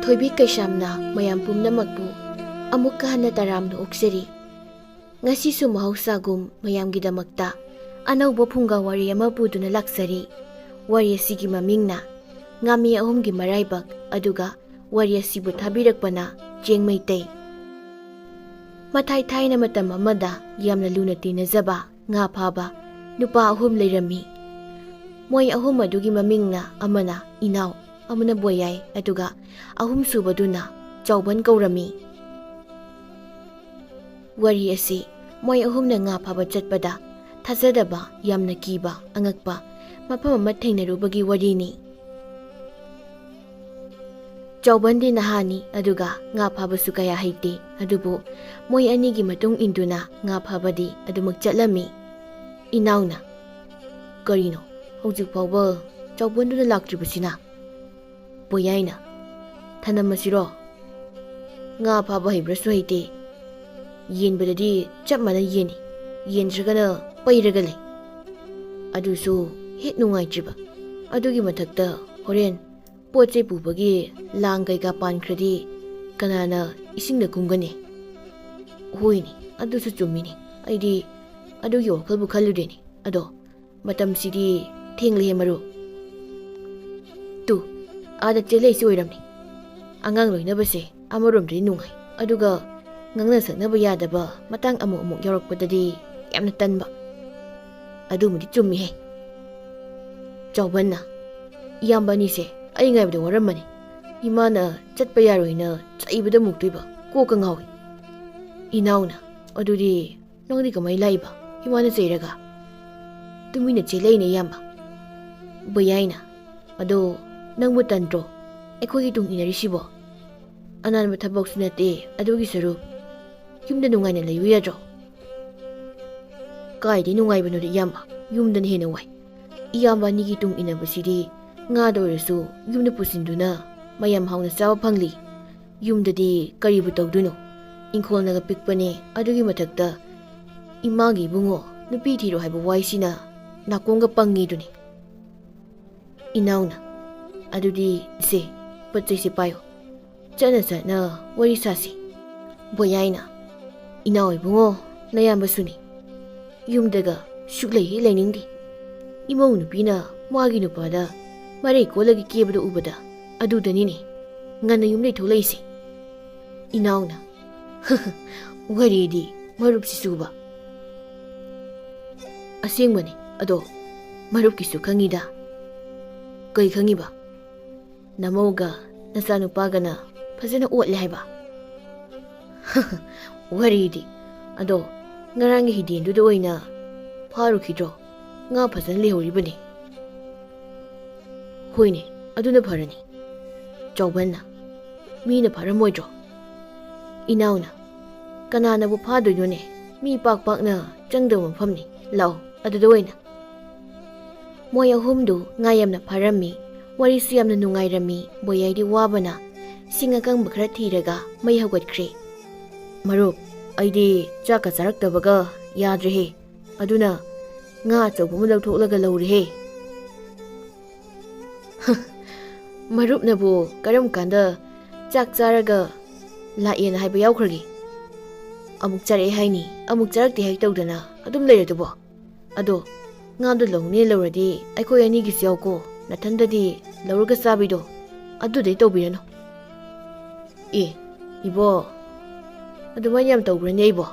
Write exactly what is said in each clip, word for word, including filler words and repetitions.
ꯊꯣꯏꯕꯤ ꯀꯩꯁꯥꯝꯅ ꯃꯌꯥꯝ ꯄꯨꯝꯅꯃꯛꯄꯨ ꯑꯃꯨꯛꯀ ꯍꯟꯅ ꯇꯔꯥꯝꯅ ꯑꯣꯛꯆꯔꯤ꯫ ꯉꯁꯤꯁꯨ ꯃꯍꯧꯁꯥꯒꯨꯝ ꯃꯌꯥꯝꯒꯤꯗꯃꯛꯇ ꯑꯅꯧꯕ ꯐꯨꯡꯒꯥ ꯋꯥꯔꯤ ꯑꯃ ꯄꯨꯗꯨꯅ ꯂꯥꯛꯆꯔꯤ꯫ ꯋꯥꯔꯤ ꯑꯁꯤꯒꯤ ꯃꯃꯤꯡꯅ ꯉꯥꯃꯤ ꯑꯍꯨꯝꯒꯤ ꯃꯔꯥꯏꯕꯛ, ꯑꯗꯨꯒ ꯋꯥꯔꯤ ꯑꯁꯤꯕꯨ ꯊꯥꯕꯤꯔꯛꯄꯅ ꯆꯦꯡ ꯃꯩꯇꯩ꯫ ꯃꯊꯥꯏ ꯊꯥꯏꯅ ꯃꯇꯝ ꯑꯃꯗ ꯌꯥꯝꯅ ꯂꯨꯅ ꯇꯤꯟꯅꯖꯕ ꯉꯥ ꯐꯥꯕ ꯅꯨꯄꯥ ꯑꯍꯨꯝ ꯂꯩꯔꯝꯃꯤ꯫ ꯃꯣꯏ ꯑꯍꯨꯝ ꯑꯗꯨꯒꯤ ꯃꯃꯤꯡꯅ ꯑꯃꯅ ꯏꯅꯥꯎ, ꯑꯃꯅ ꯕꯣꯌꯥꯏ, ꯑꯗꯨꯒ ꯑꯍꯨꯝꯁꯨꯕꯗꯨꯅ ꯆꯥꯎꯕꯟ ꯀꯧꯔꯝꯃꯤ꯫ ꯋꯥꯔꯤ ꯑꯁꯤ ꯃꯣꯏ ꯑꯍꯨꯝꯅ ꯉꯥ ꯐꯥꯕ ꯆꯠꯄꯗ ꯊꯥꯖꯗꯕ, ꯌꯥꯝꯅ ꯀꯤꯕ, ꯑꯉꯛꯄ ꯃꯐꯝ ꯑꯃ ꯊꯦꯡꯅꯔꯨꯕꯒꯤ ꯋꯥꯔꯤꯅꯤ꯫ ꯆꯥꯎꯕꯟꯗꯤ ꯅꯍꯥꯅꯤ, ꯑꯗꯨꯒ ꯉꯥ ꯐꯥꯕꯁꯨ ꯀꯌꯥ ꯍꯩꯇꯦ꯫ ꯑꯗꯨꯕꯨ ꯃꯣꯏ ꯑꯅꯤꯒꯤ ꯃꯇꯨꯡ ꯏꯟꯗꯨꯅ ꯉꯥ ꯐꯥꯕꯗꯤ ꯑꯗꯨꯃꯛ ꯆꯠꯂꯝꯃꯤ꯫ ꯏꯅꯥꯎꯅ, "ꯀꯔꯤꯅꯣ, ꯍꯧꯖꯤꯛ ꯐꯥꯎꯕ ꯆꯥꯎꯕꯟꯗꯨꯅ ꯂꯥꯛꯇ꯭ꯔꯤꯕꯁꯤꯅ?" ꯕꯣꯌꯥꯏꯅ, "ꯊꯅꯝꯃꯁꯤꯔꯣ? ꯉꯥ ꯐꯥꯕ ꯍꯩꯕ꯭ꯔꯁꯨ ꯍꯩꯇꯦ꯫ ꯌꯦꯟꯕꯗꯗꯤ ꯆꯞ ꯃꯥꯟꯅ ꯌꯦꯟꯅꯤ, ꯌꯦꯟꯗ꯭ꯔꯒꯅ ꯄꯩꯔꯒ ꯂꯩ꯫ ꯑꯗꯨꯁꯨ ꯍꯦꯛ ꯅꯨꯡꯉꯥꯏꯇ꯭ꯔꯤꯕ꯫ ꯑꯗꯨꯒꯤ ꯃꯊꯛꯇ ꯍꯣꯔꯦꯟ ꯄꯣꯠ ꯆꯩ ꯄꯨꯕꯒꯤ ꯂꯥꯡ ꯀꯩꯀꯥ ꯄꯥꯟꯈ꯭ꯔꯗꯤ ꯀꯅꯥꯅ ꯏꯁꯤꯡꯗ ꯀꯨꯝꯒꯅꯤ?" "ꯍꯣꯏꯅꯦ, ꯑꯗꯨꯁꯨ ꯆꯨꯝꯃꯤꯅꯦ꯫ ꯑꯩꯗꯤ ꯑꯗꯨꯒꯤ ꯋꯥꯈꯜꯕꯨ ꯈꯜꯂꯨꯗꯦꯅꯦ꯫ ꯑꯗꯣ ꯃꯇꯝꯁꯤꯗꯤ ꯊꯦꯡꯂꯦꯍꯦ ꯃꯔꯨꯞ꯫ ꯇꯨ, ꯑꯥꯗ ꯆꯦꯜꯂꯛꯏꯁꯤ ꯑꯣꯏꯔꯝꯅꯤ꯫ ꯑꯉꯥꯡ ꯂꯣꯏꯅꯕꯁꯦ ꯑꯃꯔꯣꯝꯗꯗꯤ ꯅꯨꯡꯉꯥꯏ, ꯑꯗꯨꯒ ꯉꯥꯡꯅ ꯁꯛꯅꯕ ꯌꯥꯗꯕ ꯃꯇꯥꯡ ꯑꯃꯨꯛ ꯑꯃꯨꯛ ꯌꯥꯎꯔꯛꯄꯗꯗꯤ ꯌꯥꯝꯅ ꯇꯟꯕ꯫ ꯑꯗꯨꯃꯗꯤ ꯆꯨꯝꯃꯤꯍꯦ꯫" ꯆꯥꯎꯕꯟꯅ, "ꯏꯌꯥꯝꯕ ꯑꯅꯤꯁꯦ ꯑꯩ ꯉꯥꯏꯕꯗ ꯋꯥꯔꯝꯃꯅꯤ꯫ ꯏꯃꯥꯅ ꯆꯠꯄ ꯌꯥꯔꯣꯏꯅ ꯆꯩꯕꯗ ꯃꯨꯛꯇꯣꯏꯕ, ꯀꯣꯛꯀ ꯉꯥꯎꯏ꯫" ꯏꯅꯥꯎꯅ, "ꯑꯗꯨꯗꯤ ꯅꯪꯗꯤ ꯀꯃꯥꯏ ꯂꯥꯛꯏꯕ? ꯏꯃꯥꯅ ꯆꯩꯔꯒ?" "ꯇꯨꯃꯤꯟꯅ ꯆꯦꯜꯂꯛꯏꯅꯦ, ꯏꯌꯥꯝꯕ꯫" ꯕꯣꯌꯥꯏꯅ, "ꯑꯗꯣ ꯅꯪꯕꯨ ꯇꯟꯗ꯭ꯔꯣ ꯑꯩꯈꯣꯏꯒꯤ ꯇꯨꯡ ꯏꯟꯅꯔꯤꯁꯤꯕꯣ? ꯑꯅꯥꯟꯕ ꯊꯕꯛꯁꯨ ꯅꯠꯇꯦ, ꯑꯗꯨꯒꯤ ꯁꯔꯨꯛ ꯌꯨꯝꯗ ꯅꯨꯡꯉꯥꯏꯅ ꯂꯩꯌꯨ ꯌꯥꯗ꯭ꯔꯣ?" "ꯀꯥꯏꯗꯩ ꯅꯨꯡꯉꯥꯏꯕꯅꯣꯗ, ꯏꯌꯥꯝꯕ, ꯌꯨꯝꯗꯅ ꯍꯦꯟꯅ ꯋꯥꯏ꯫ ꯏꯌꯥꯝꯕ ꯑꯅꯤꯒꯤ ꯇꯨꯡ ꯏꯟꯅꯕꯁꯤꯗꯤ ꯉꯥꯗ ꯑꯣꯏꯔꯁꯨ ꯌꯨꯝꯗ ꯄꯨꯁꯤꯟꯗꯨꯅ ꯃꯌꯥꯝ ꯍꯥꯎꯅ ꯆꯥꯕ ꯐꯪꯂꯤ꯫ ꯌꯨꯝꯗꯗꯤ ꯀꯔꯤꯕꯨ ꯇꯧꯗꯣꯏꯅꯣ? ꯏꯪꯈꯣꯜꯅꯒ ꯄꯤꯛꯄꯅꯦ, ꯑꯗꯨꯒꯤ ꯃꯊꯛꯇ ꯏꯃꯥꯒꯤ ꯏꯕꯨꯡꯉꯣ ꯅꯨꯄꯤ ꯊꯤꯔꯣ ꯍꯥꯏꯕ ꯋꯥꯏꯁꯤꯅ ꯅꯥꯀꯣꯡꯒ ꯄꯪꯉꯤꯗꯨꯅꯤ꯫" ꯏꯅꯥꯎꯅ, "ꯑꯗꯨꯗꯤ ꯁꯦ, ꯄꯣꯠ ꯆꯩꯁꯦ ꯄꯥꯏꯌꯨ꯫ ꯆꯠꯅ ꯆꯠꯅ ꯋꯥꯔꯤ ꯁꯥꯁꯤ꯫ ꯕꯣꯌꯥꯏꯅ, "ꯏꯅꯥꯎ ꯏꯕꯨꯡꯉꯣ, ꯅꯌꯥꯝꯕꯁꯨꯅꯤ꯫ ꯌꯨꯝꯗꯒ ꯁꯨꯛꯂꯩ ꯍꯦꯛ ꯂꯩꯅꯤꯡꯗꯦ꯫ ꯏꯃꯧ ꯅꯨꯄꯤꯅ ꯃꯥꯒꯤ ꯅꯨꯄꯥꯗ ꯃꯔꯩ ꯀꯣꯜꯂꯒ ꯀꯦꯕꯗ ꯎꯕꯗ ꯑꯗꯨꯗꯅꯤꯅꯦ ꯉꯟꯅ ꯌꯨꯝꯗꯩ ꯊꯣꯛꯂꯛꯏꯁꯦ꯫" ꯏꯅꯥꯎꯅ, "ꯋꯥꯔꯤꯗꯤ ꯃꯔꯨꯞꯁꯤꯁꯨꯕ꯫" "ꯑꯁꯦꯡꯕꯅꯤ, ꯑꯗꯣ ꯃꯔꯨꯞꯀꯤꯁꯨ ꯈꯪꯉꯤꯗ꯫" "ꯀꯩ ꯈꯪꯉꯤꯕ?" "ꯅꯃꯧꯒ ꯅꯆꯥꯅꯨꯄꯥꯒꯅ ꯐꯖꯅ ꯑꯣꯠꯂꯦ ꯍꯥꯏꯕ꯫" "ꯋꯥꯔꯤꯗꯤ꯫ ꯑꯗꯣ ꯉꯔꯥꯡꯒꯤ ꯍꯤꯗꯦꯟꯗꯨꯗ ꯑꯣꯏꯅ ꯐꯥꯔꯨꯈꯤꯗ꯭ꯔꯣ? ꯉꯥ ꯐꯖꯅ ꯂꯩꯍꯧꯔꯤꯕꯅꯤ꯫" "ꯍꯣꯏꯅꯦ, ꯑꯗꯨꯅ ꯐꯔꯅꯤ꯫" ꯆꯥꯎꯕꯟꯅ, "ꯃꯤꯅ ꯐꯥꯔꯝꯃꯣꯏꯗ꯭ꯔꯣ?" ꯏꯅꯥꯎꯅ, "ꯀꯅꯥꯅꯕꯨ ꯐꯥꯗꯣꯏꯅꯣꯅꯦ? ꯃꯤ ꯄꯥꯛ ꯄꯥꯛꯅ ꯆꯪꯗꯕ ꯃꯐꯝꯅꯤ꯫ ꯂꯥꯛꯑꯣ, ꯑꯗꯨꯗ ꯑꯣꯏꯅ꯫" ꯃꯣꯏ ꯑꯍꯨꯝꯗꯨ ꯉꯥ ꯌꯥꯝꯅ ꯐꯥꯔꯝꯃꯤ꯫ ꯋꯥꯔꯤꯁꯨ ꯌꯥꯝꯅ ꯅꯨꯡꯉꯥꯏꯔꯝꯃꯤ꯫ ꯕꯣꯌꯥꯏꯗꯤ ꯋꯥꯕꯅ ꯁꯤꯡ ꯑꯀꯪꯕ ꯈꯔ ꯊꯤꯔꯒ ꯃꯩ ꯍꯧꯒꯠꯈ꯭ꯔꯦ꯫ "ꯃꯔꯨꯞ, ꯑꯩꯗꯤ ꯆꯥꯛꯀ ꯆꯥꯔꯛꯇꯕꯒ ꯌꯥꯗ꯭ꯔꯦꯍꯦ꯫ ꯑꯗꯨꯅ ꯉꯥ ꯑꯆꯧꯕ ꯑꯃ ꯂꯧꯊꯣꯛꯂꯒ ꯂꯧꯔꯦꯍꯦ꯫" "ꯃꯔꯨꯞꯅꯕꯨ ꯀꯔꯝ ꯀꯥꯟꯗ ꯆꯥꯛ ꯆꯥꯔꯒ ꯂꯥꯛꯑꯦꯅ ꯍꯥꯏꯕ ꯌꯥꯎꯈ꯭ꯔꯒꯦ? ꯑꯃꯨꯛ ꯆꯥꯔꯛꯑꯦ ꯍꯥꯏꯅꯤ, ꯑꯃꯨꯛ ꯆꯥꯔꯛꯇꯦ ꯍꯥꯏ ꯇꯧꯗꯅ ꯑꯗꯨꯝ ꯂꯩꯔꯗꯨꯕꯣ? ꯑꯗꯣ ꯉꯥꯗꯣ ꯂꯧꯅꯦ ꯂꯧꯔꯗꯤ ꯑꯩꯈꯣꯏ ꯑꯅꯤꯒꯤꯁꯨ ꯌꯥꯎꯀꯣ, ꯅꯊꯟꯗꯗꯤ ꯂꯧꯔꯒ ꯆꯥꯕꯤꯗꯣ ꯑꯗꯨꯗꯩ ꯇꯧꯕꯤꯔꯅꯨ꯫" "ꯑꯦ, ꯏꯕꯣ, ꯑꯗꯨꯃꯥꯏꯅ ꯌꯥꯝ ꯇꯧꯕ꯭ꯔꯅꯦ ꯑꯩꯕꯣ?"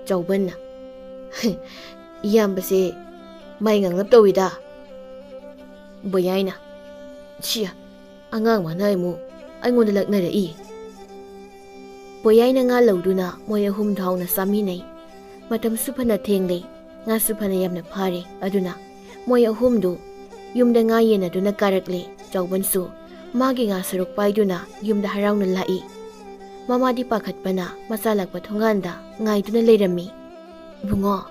ꯆꯥꯎꯕꯟꯅ, "ꯏꯌꯥꯝꯕꯁꯦ ꯃꯥꯏ ꯉꯥꯡꯂꯞ ꯇꯧꯏꯗ꯫" ꯕꯣꯌꯥꯏꯅ, "ꯁꯤ ꯑꯉꯥꯡ ꯃꯥꯅ ꯑꯃꯨꯛ ꯑꯩꯉꯣꯟꯗ ꯂꯛꯅꯔꯛꯏ꯫" ꯕꯣꯌꯥꯏꯅ ꯉꯥ ꯂꯧꯗꯨꯅ ꯃꯣꯏ ꯑꯍꯨꯝ ꯍꯥꯎꯅ ꯆꯥꯃꯤꯟꯅꯩ꯫ ꯃꯇꯝꯁꯨ ꯐꯅ ꯊꯦꯡꯂꯦ, ꯉꯥꯁꯨ ꯐꯅ ꯌꯥꯝꯅ ꯐꯥꯔꯦ꯫ ꯑꯗꯨꯅ ꯃꯣꯏ ꯑꯍꯨꯝꯗꯨ ꯌꯨꯝꯗ ꯉꯥ ꯌꯦꯟꯅꯗꯨꯅ ꯀꯥꯔꯛꯂꯦ꯫ ꯆꯥꯎꯕꯟꯁꯨ ꯃꯥꯒꯤ ꯉꯥ ꯁꯔꯨꯛ ꯄꯥꯏꯗꯨꯅ ꯌꯨꯝꯗ ꯍꯔꯥꯎꯅ ꯂꯥꯛꯏ꯫ ꯃꯃꯥꯗꯤ ꯄꯥꯈꯠꯄꯅ ꯃꯆꯥ ꯂꯥꯛꯄ ꯊꯣꯡꯒꯥꯟꯗ ꯉꯥꯏꯗꯨꯅ ꯂꯩꯔꯝꯃꯤ꯫ "ꯏꯕꯨꯡꯉꯣ,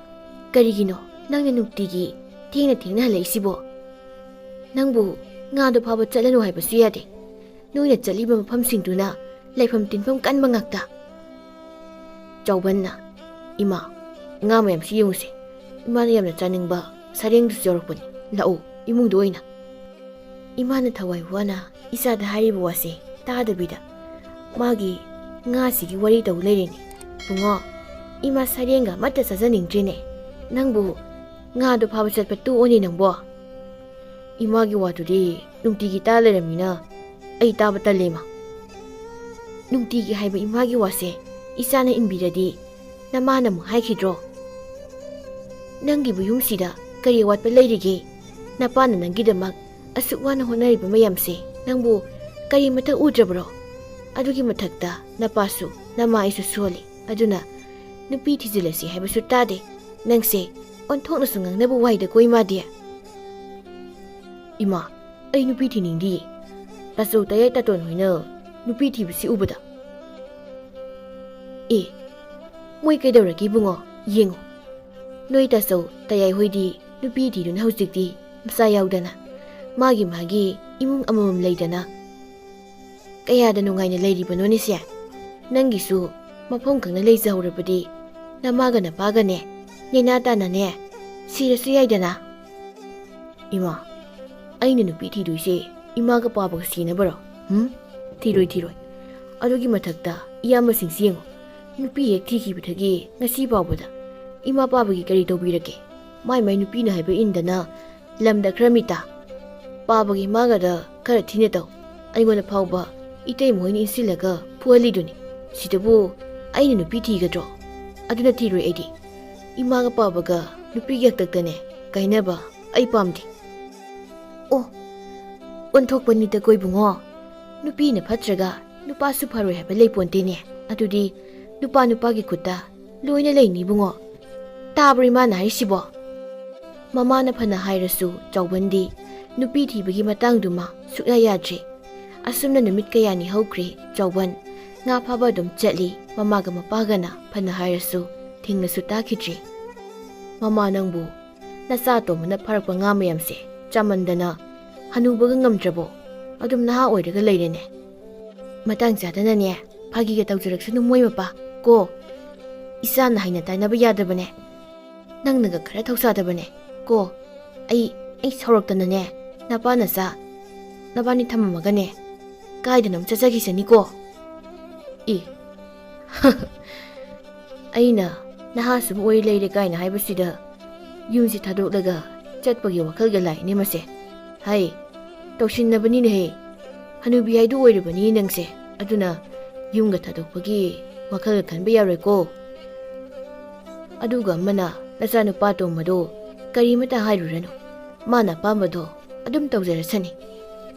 ꯀꯔꯤꯒꯤꯅꯣ ꯅꯪꯅ ꯅꯨꯡꯇꯤꯒꯤ ꯊꯦꯡꯅ ꯊꯦꯡꯅ ꯍꯜꯂꯛꯏꯁꯤꯕꯣ? ꯅꯪꯕꯨ ꯉꯥꯗꯣ ꯐꯥꯕ ꯆꯠꯂꯅꯨ ꯍꯥꯏꯕꯁꯨ ꯌꯥꯗꯦ꯫ ꯅꯣꯏꯅ ꯆꯠꯂꯤꯕ ꯃꯐꯝꯁꯤꯡꯗꯨꯅ ꯂꯩꯐꯝ ꯇꯤꯟꯐꯝ ꯀꯟꯕ ꯉꯥꯛꯇ꯫" ꯆꯥꯎꯕꯟꯅ, "ꯏꯃꯥ, ꯉꯥ ꯃꯌꯥꯝꯁꯤ ꯌꯦꯡꯉꯨꯁꯦ꯫ ꯏꯃꯥꯅ ꯌꯥꯝꯅ ꯆꯥꯅꯤꯡꯕ ꯁꯔꯦꯡꯗꯨꯁꯨ ꯌꯥꯎꯔꯛꯄꯅꯤ꯫ ꯂꯥꯛꯑꯣ, ꯏꯃꯨꯡꯗ ꯑꯣꯏꯅ꯫" ꯏꯃꯥꯅ ꯊꯋꯥꯏ ꯋꯥꯅ ꯏꯆꯥꯗ ꯍꯥꯏꯔꯤꯕ ꯋꯥꯁꯦ ꯇꯥꯗꯕꯤꯗ ꯃꯥꯒꯤ ꯉꯥꯁꯤꯒꯤ ꯋꯥꯔꯤ ꯇꯧ ꯂꯩꯔꯦꯅꯦ꯫ ꯕꯨꯡꯉꯣ, ꯏꯃꯥ ꯁꯔꯦꯡꯒ ꯑꯃꯠꯇ ꯆꯥꯖꯅꯤꯡꯗ꯭ꯔꯤꯅꯦ꯫ ꯅꯪꯕꯨ ꯉꯥꯗꯣ ꯐꯥꯕ ꯆꯠꯄ ꯇꯣꯛꯑꯣꯅꯦ ꯅꯪꯕꯣ꯫ ꯏꯃꯥꯒꯤ ꯋꯥꯗꯨꯗꯤ ꯅꯨꯡꯇꯤꯒꯤ ꯇꯥ ꯂꯩꯔꯝꯃꯤꯅ ꯑꯩ ꯇꯥꯕ ꯇꯜꯂꯦ, ꯏꯃꯥ꯫ ꯅꯨꯡꯇꯤꯒꯤ ꯍꯥꯏꯕ ꯏꯃꯥꯒꯤ ꯋꯥꯁꯦ ꯏꯆꯥꯅ ꯏꯟꯕꯤꯔꯗꯤ ꯅꯃꯥꯅ ꯑꯃꯨꯛ ꯍꯥꯏꯈꯤꯗ꯭ꯔꯣ? ꯅꯪꯒꯤꯕꯨ ꯌꯨꯝꯁꯤꯗ ꯀꯔꯤ ꯑꯋꯥꯠꯄ ꯂꯩꯔꯤꯒꯦ? ꯅꯄꯥꯅ ꯅꯪꯒꯤꯗꯃꯛ ꯑꯁꯨꯛ ꯋꯥꯅ ꯍꯣꯠꯅꯔꯤꯕ ꯃꯌꯥꯝꯁꯦ ꯅꯪꯕꯨ ꯀꯔꯤꯃꯠꯇ ꯎꯗ꯭ꯔꯕ꯭ꯔꯣ? ꯑꯗꯨꯒꯤ ꯃꯊꯛꯇ ꯅꯄꯥꯁꯨ ꯅꯃꯥ ꯑꯩꯁꯨ ꯁꯣꯜꯂꯤ꯫ ꯑꯗꯨꯅ ꯅꯨꯄꯤ ꯊꯤꯖꯤꯜꯂꯁꯤ ꯍꯥꯏꯕꯁꯨ ꯇꯥꯗꯦ꯫ ꯅꯪꯁꯦ ꯑꯣꯟꯊꯣꯛꯅꯁꯨ ꯉꯥꯡꯅꯕ ꯋꯥꯏꯗꯀꯣ, ꯏꯃꯥꯗꯤ꯫ ꯏꯃꯥ, ꯑꯩ ꯅꯨꯄꯤ ꯊꯤꯅꯤꯡꯗꯤꯌꯦ꯫ ꯇꯥꯆꯧ ꯇꯌꯥꯏ ꯇꯥꯇꯣꯟ ꯍꯣꯏꯅ ꯅꯨꯄꯤ ꯊꯤꯕꯁꯤ ꯎꯕꯗ꯫ ꯑꯦ, ꯃꯣꯏ ꯀꯩꯗꯧꯔꯒꯦ ꯏꯕꯨꯡꯉꯣ? ꯌꯦꯡꯉꯣ꯫ ꯅꯣꯏ ꯇꯥꯆꯧ ꯇꯌꯥꯏ ꯍꯣꯏꯗꯤ ꯅꯨꯄꯤ ꯊꯤꯗꯨꯅ ꯍꯧꯖꯤꯛꯇꯤ ꯃꯆꯥ ꯌꯥꯎꯗꯅ ꯃꯥꯒꯤ ꯃꯥꯒꯤ ꯏꯃꯨꯡ ꯑꯃꯃꯝ ꯂꯩꯗꯅ ꯀꯌꯥꯗ ꯅꯨꯡꯉꯥꯏꯅ ꯂꯩꯔꯤꯕꯅꯣꯅꯦ ꯁꯦ? ꯅꯪꯒꯤꯁꯨ ꯃꯐꯝ ꯈꯪꯅ ꯂꯩꯖꯍꯧꯔꯕꯗꯤ ꯅꯃꯥꯒ ꯅꯄꯥꯒꯅꯦ ꯅꯦꯅꯥ ꯇꯥꯅꯅꯦ ꯁꯤꯔꯁꯨ ꯌꯥꯏꯗꯅ꯫ ꯏꯃꯥ, ꯑꯩꯅ ꯅꯨꯄꯤ ꯊꯤꯗꯣꯏꯁꯦ ꯏꯃꯥꯒ ꯄꯥꯕꯒ ꯁꯤꯅꯕꯔꯣ? ꯍꯨꯝ? ꯊꯤꯔꯣꯏ, ꯊꯤꯔꯣꯏ꯫ ꯑꯗꯨꯒꯤ ꯃꯊꯛꯇ ꯏꯌꯥꯝꯕꯁꯤꯡꯁꯤ ꯌꯦꯡꯉꯣ, ꯅꯨꯄꯤ ꯍꯦꯛ ꯊꯤꯈꯤꯕꯗꯒꯤ ꯉꯁꯤ ꯐꯥꯎꯕꯗ ꯏꯃꯥ ꯄꯥꯕꯒꯤ ꯀꯔꯤ ꯇꯧꯕꯤꯔꯒꯦ? ꯃꯥꯏ ꯃꯥꯏ ꯅꯨꯄꯤꯅ ꯍꯥꯏꯕ ꯏꯟꯗꯅ ꯂꯝꯗ ꯈꯔ ꯃꯤꯇꯥ꯫ ꯄꯥꯕꯒꯤ ꯃꯥꯒꯗ ꯈꯔ ꯊꯤꯅ ꯇꯧ꯫ ꯑꯩꯉꯣꯟꯗ ꯐꯥꯎꯕ ꯏꯇꯩꯃ ꯍꯣꯏꯅ ꯏꯟꯁꯤꯜꯂꯒ ꯐꯨꯍꯜꯂꯤꯗꯨꯅꯤ꯫ ꯁꯤꯗꯕꯨ ꯑꯩꯅ ꯅꯨꯄꯤ ꯊꯤꯒꯗ꯭ꯔꯣ? ꯑꯗꯨꯅ ꯊꯤꯔꯣꯏ ꯑꯩꯗꯤ꯫ ꯏꯃꯥꯒ ꯄꯥꯕꯒ ꯅꯨꯄꯤꯒꯤ ꯍꯥꯛꯇꯛꯇꯅꯦ ꯀꯥꯏꯅꯕ ꯑꯩ ꯄꯥꯝꯗꯦ꯫ ꯑꯣ, ꯑꯣꯟꯊꯣꯛꯄꯅꯤꯗꯀꯣ ꯏꯕꯨꯡꯉꯣ꯫ ꯅꯨꯄꯤꯅ ꯐꯠꯇ꯭ꯔꯒ ꯅꯨꯄꯥꯁꯨ ꯐꯔꯣꯏ ꯍꯥꯏꯕ ꯂꯩꯄꯣꯟꯇꯦꯅꯦ꯫ ꯑꯗꯨꯗꯤ ꯅꯨꯄꯥ ꯅꯨꯄꯥꯒꯤ ꯈꯨꯠꯇ ꯂꯣꯏꯅ ꯂꯩꯅꯤ ꯏꯕꯨꯡꯉꯣ꯫ ꯇꯥꯕ꯭ꯔꯣ ꯏꯃꯥꯅ ꯍꯥꯏꯔꯤꯁꯤꯕꯣ? ꯃꯃꯥꯅ ꯐꯅ ꯍꯥꯏꯔꯁꯨ ꯆꯥꯎꯕꯟꯗꯤ ꯅꯨꯄꯤ ꯊꯤꯕꯒꯤ ꯃꯇꯥꯡꯗꯨꯃ ꯁꯨꯛꯌꯥ ꯌꯥꯗ꯭ꯔꯦ꯫ ꯑꯁꯨꯝꯅ ꯅꯨꯃꯤꯠ ꯀꯌꯥꯅꯤ ꯍꯧꯈ꯭ꯔꯦ ꯆꯥꯎꯕꯟ꯫ ꯉꯥ ꯐꯥꯕ ꯑꯗꯨꯝ ꯆꯠꯂꯤ, ꯃꯃꯥꯒ ꯃꯄꯥꯒꯅ ꯐꯅ ꯍꯥꯏꯔꯁꯨ ꯊꯦꯡꯅꯁꯨ ꯇꯥꯈꯤꯗ꯭ꯔꯦ꯫ ꯃꯃꯥ ꯅꯪꯕꯨ ꯅꯆꯥ ꯑꯇꯣꯝꯕꯅ ꯐꯥꯔꯛꯄ ꯉꯥ ꯃꯌꯥꯝꯁꯦ ꯆꯥꯃꯟꯗꯅ ꯍꯅꯨꯕꯒ ꯉꯝꯗ꯭ꯔꯕꯣ? ꯑꯗꯨꯝ ꯅꯍꯥ ꯑꯣꯏꯔꯒ ꯂꯩꯔꯦꯅꯦ꯫ ꯃꯇꯥꯡ ꯆꯥꯗꯅꯅꯦ ꯐꯥꯒꯤꯒ ꯇꯧꯖꯔꯛꯁꯅꯨ ꯃꯣꯏ ꯃꯄꯥ ꯀꯣ꯫ ꯏꯆꯥꯅ ꯍꯥꯏꯅ ꯇꯥꯅꯕ ꯌꯥꯗꯕꯅꯦ꯫ ꯅꯪꯅꯒ ꯈꯔ ꯊꯧꯁꯥꯗꯕꯅꯦ ꯀꯣ꯫ ꯑꯩ, ꯑꯩ ꯁꯥꯎꯔꯛꯇꯅꯅꯦ ꯅꯄꯥ ꯅꯆꯥ ꯅꯕꯥꯅꯤ ꯊꯝꯃꯝꯃꯒꯅꯦ ꯀꯥꯏꯗꯅꯣꯝ ꯆꯠꯆꯈꯤꯁꯅꯤꯀꯣ꯫ ꯏ, ꯑꯩꯅ ꯅꯍꯥ ꯁꯨꯝ ꯑꯣꯏ ꯂꯩꯔꯦ ꯀꯥꯏꯅ ꯍꯥꯏꯕꯁꯤꯗ ꯌꯨꯝꯁꯤ ꯊꯥꯗꯣꯛꯂꯒ ꯆꯠꯄꯒꯤ ꯋꯥꯈꯜꯒ ꯂꯥꯛꯏꯅꯦ ꯃꯁꯦ꯫ ꯍꯥꯏ, ꯇꯧꯁꯤꯟꯅꯕꯅꯤꯅꯦꯍꯦ꯫ ꯍꯅꯨꯕꯤ ꯍꯥꯏꯗꯨ ꯑꯣꯏꯔꯕꯅꯤ ꯅꯪꯁꯦ꯫ ꯑꯗꯨꯅ ꯌꯨꯝꯒ ꯊꯥꯗꯣꯛꯄꯒꯤ ꯋꯥꯈꯜꯒ ꯈꯟꯕ ꯌꯥꯔꯣꯏꯀꯣ꯫ ꯑꯗꯨꯒ ꯑꯃꯅ, ꯅꯆꯥꯅꯨꯄꯥ ꯇꯣꯝꯕꯗꯣ ꯀꯔꯤꯃꯇ ꯍꯥꯏꯔꯨꯔꯅꯨ, ꯃꯥꯅ ꯑꯄꯥꯝꯕꯗꯣ ꯑꯗꯨꯝ ꯇꯧꯖꯔꯁꯅꯤ꯫